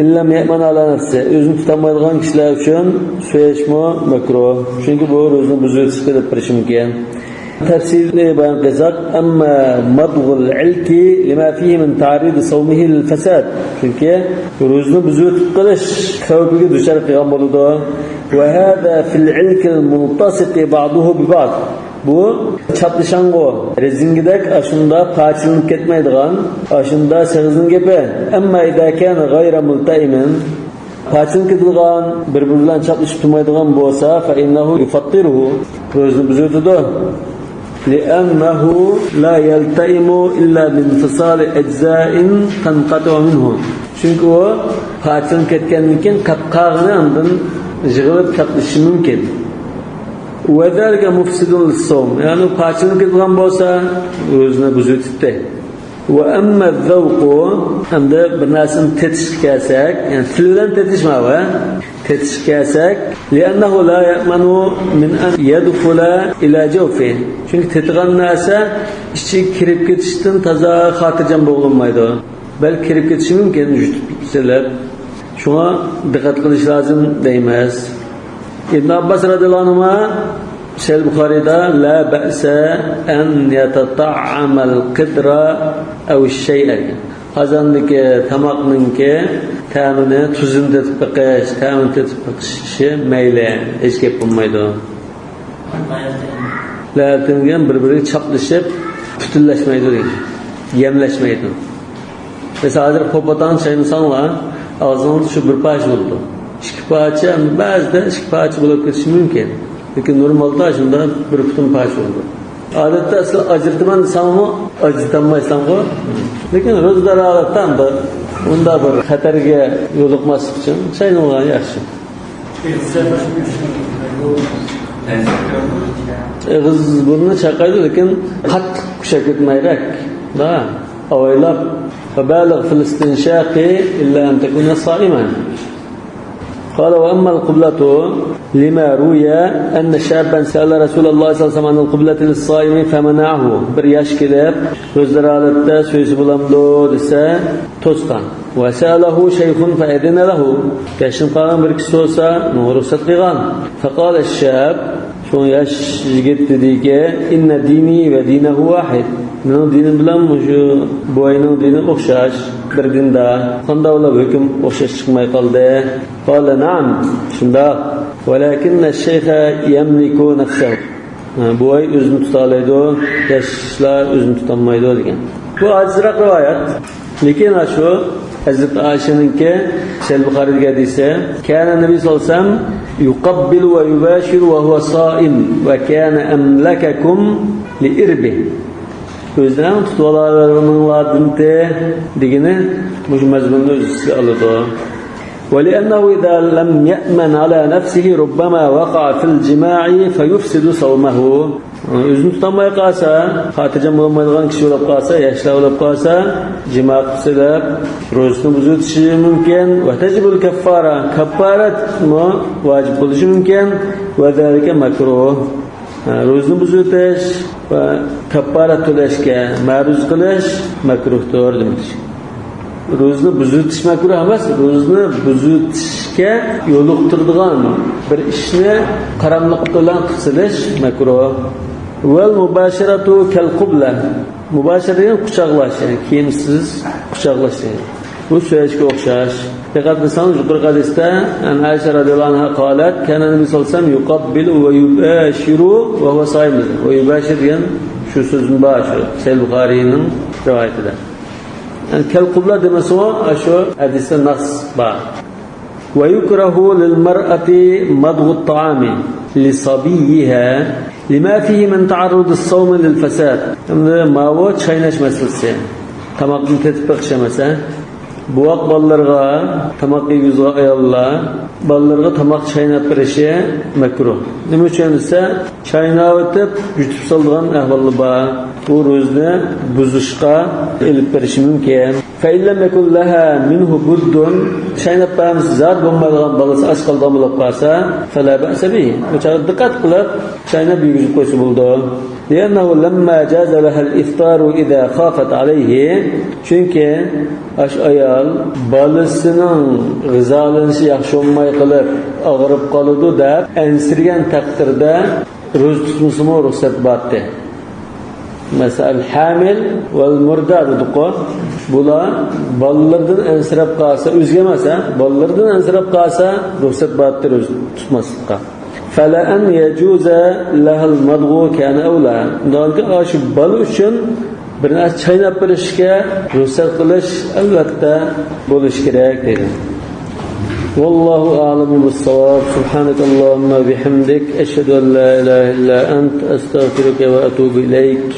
إن لم يأمن على نفسه، ئۆزىنى تۇتالمايدىغان كىشىلەر ئۈچۈن سۆيۈشمۇ مەكرۇھ. چۈنكى بۇ روزىنى بۇزۇۋېتىشكە ئېلىپ بېرىشى مۇمكىن. تەپسىلىي بايان قىلساق، أما مضغ العلك لما فيه من تعريض صومه للفساد. چۈنكى روزىنى بۇزۇۋېتىپ قېلىش خەۋپىگە دۇچار قىلغان بولىدۇ. وهذا في العلك الملتصق بعضه ببعض. بۇ چاپلىشاڭغۇ، رېزىنكىدەك ئاشۇنداق پارچىلىنىپ كەتمەيدىغان، ئاشۇنداق سېغىزنىڭ گېپى. أما إذا كان غير ملتئم، پارچىلىنىپ كېتىدىغان، بىر-بىرى بىلەن چاپلىشىپ تۇرمايدىغان بولسا، فإنه يفطره، روزىنى بۇزۇۋېتىدۇ. لأنه لا يلتئم إلا بانفصال أجزاء تنقطع منه. چۈنكى ئۇ پارچىلىنىپ كەتكەندىن كېيىن قاپ قالغىنى ئاندىن يىغىلىپ چاپلىشىشى مۇمكىن. وذلك مفسد للصوم. يەنى پاچىلىنىپ كېتىدىغان بولسا، روزىنى بۇزۇۋېتىپتۇ. وأما الذوق، ئەمدى بىر نەرسىنى تېتىشقا كەلسەك، يەنى تىل بىلەن تېتىش ماۋۇ، تېتىشقا كەلسەك، لأنه لا يأمن من أن يدخل إلى جوفه. چۈنكى تېتىغان نەرسە ئىچىگە كىرىپ كېتىشتىن تازا خاتىرجەم بولۇنمايدۇ. بەلكى كىرىپ كېتىشى مۇمكىن، يۇتۇپ سېلىپ. شۇڭا دىققەت قىلىش لازىم دەيمىز. ئىبن ئابباس رەزىياللاھۇ ئەنھۇما سەھىھ بۇخارىدا، لا بەئسە ئەن يەتەتەئەمەل قىدرە ئەۋ شەيئە دېگەن. قازاندىكى تاماقنىڭكى تەمىنى، تۇزىنى تېتىپ بېقىش، تەمىنى تېتىپ بېقىشى مەيلى، ھېچ گەپ بولمايدۇ. لا دېگەن بىر-بىرىگە چاپلىشىپ، پۈتۈنلەشمەيدۇ دېگەن. يەملەشمەيدۇ. مەسىلەن، ھازىر پوپاتاڭ چاينىساڭلار، ئاغزىڭىزدا شۇ بىر پارچە بولىدۇ. ئىككى پارچە، بەزىدە ئىككى پارچە بولۇپ كېتىشى مۇمكىن. لېكىن نورمالدا شۇنداق بىر پۈتۈن پارچە بولىدۇ. ئادەتتە سىلەر ئاجرىتىمەن دېسەڭمۇ، ئاجرىتالمايسەنغۇ. لېكىن روزىدار ھالەتتە ئۇنداق، ئۇنداق بىر خەتەرگە يولۇقماسلىق ئۈچۈن چاينىغان ياخشى. ئېغىز بۇرنىنى چايقايدۇ، لېكىن قاتتىق كۈچەپ كەتمەيرەك. دا، ئاۋايلاپ. فبالغ في الاستنشاق إلا أن تكون صائما. قال: وأما القبلة، لما روي أن شابا سأل رسول الله صلى الله عليه وسلم عن القبلة للصائم فمنعه. بىر ياش كېلىپ، روزىدار ھالەتتە سۆيسە بولامدۇ دېسە، توسقان. وسأله شيخ فأذن له. ياشىنىپ قالغان بىر كىشى سورىسا، ئۇنىڭغا رۇخسەت قىلغان. فقال الشاب، شۇڭا ياش يىگىت دېدىكى، إن ديني ودينه واحد. مېنىڭ دىنىم بىلەن مۇشۇ بوۋاينىڭ دىنى ئوخشاش، بىر دىندا. قانداق بولۇپ ھۆكۈم ئوخشاش چىقماي قالدى؟ قال: نعم، شۇنداق. ولكن الشيخ يملك نفسه. بوۋاي ئۆزىنى تۇتالايدۇ، ياشلار ئۆزىنى تۇتالمايدۇ دېگەن. بۇ ئاجىزراق رىۋايەت. لېكىن شۇ ھەزرىتى ئائىشەنىڭكى، سەھىھ بۇخارىدىكى ھەدىسى، كان النبي صلى الله عليه وسلم يقبل ويباشر وهو صائم وكان أملككم لإربه. ئۆزىنىڭ تۇتۇۋالارلىرىنىڭلاردىن دېگىنى مۇشۇ مەزمۇننى ئۆز ئۈستىگە ئالىدۇ. ولأنه إذا لم يأمن على نفسه ربما وقع في الجماع فيفسد صومه. ئۆزىنى تۇتالماي قالسا، خاتىرجەم بولالمايدىغان كىشى بولۇپ قالسا، ياشلار بولۇپ قالسا، جىما قىلىپ، روزىسىنى بۇزۇۋېتىشى مۇمكىن. وتجب الكفارة، كاففارەتمۇ ۋاجىپ بولۇشى مۇمكىن. وذلك مكروه. ھە، روزىنى بۇزۇۋېتىش ۋە كاففارەت تۆلەشكە مەرۇز قىلىش مەكرۇھتۇر دېمەكچى. روزىنى بۇزۇۋېتىش مەكرۇھ ئەمەس، روزىنى بۇزۇۋېتىشكە يولۇقتۇرىدىغان بىر ئىشنى قاراملىق بىلەن قىلىپ سېلىش مەكرۇھ. والمباشرة كالقبلة. مۇباشىرە دېگەن قۇچاقلاش، يەنى كىيىمسىز قۇچاقلاش دېگەن. بۇ سۆيۈشكە ئوخشاش. دىققەت قىلساڭىز، يۇقىرىقى ھەدىستە، عن عائشة رضي الله عنها قالت: كان النبي صلى الله عليه وسلم يقبل ويباشر وهو صائم. ۋە يۇباشىر دېگەن شۇ سۆزدىن بار، شۇ سەھىھ بۇخارىينىڭ رىۋايىتىدە. يەنى كەل قۇبلە دېمىسىمۇ، شۇ ھەدىستە نەس بار. ويكره للمرأة مضغ الطعام لصبيها لما فيه من تعرض الصوم للفساد. ئەمدى ماۋۇ چايناش مەسىلىسى. تاماقنى تېتىپ بېقىش ئەمەس، ھە؟ بوۋاق بالىلىرىغا تاماق يېگۈزىدىغان ئاياللار بالىلىرىغا تاماق چايناپ بېرىشى مەكرۇھ. نېمە ئۈچۈن دېسە، چايناۋېتىپ يۇتۇپ سالىدىغان ئەھۋاللار بار. بۇ روزىنى بۇزۇشقا ئېلىپ بېرىشى مۇمكىن. فإن لم يكن لها منه بد، چايناپ بەرمىسە زادى بولمايدىغان، بالىسى ئاچ قالىدىغان بولۇپ قالسا، فلا بأس به، بۇ چاغدا دىققەت قىلىپ چايناپ يېگۈزۈپ قويسا بولىدۇ. لأنه لما جاز لها الإفطار إذا خافت عليه، چۈنكى ئاشۇ ئايال بالىسىنىڭ غىزالىنىشى ياخشى بولماي قېلىپ ئاغرىپ قالىدۇ دەپ ئەنسىرىگەن تەقدىردە، روزا تۇتمىسىمۇ رۇخسەت بارتى. مەسىلەن، ھامىل ۋەل مۇردا دېدۇققۇ. بۇلار بالىلىرىدىن ئەنسىرەپ قالسا، ئۆزىگە ئەمەس، ھە، بالىلىرىدىن ئەنسىرەپ قالسا، رۇخسەت بارتى روزا تۇتماسلىققا. فلأن يجوز لها المضغ كان أولى. ئۇنداقتا شۇ بالا ئۈچۈن بىر نەرسە چايناپ بېرىشكە رۇخسەت قىلىش، ئەلۋەتتە، بولۇشى كېرەك دەيدۇ. والله أعلم بالصواب. سبحانك اللهم وبحمدك، أشهد أن لا إله إلا أنت، أستغفرك وأتوب إليك.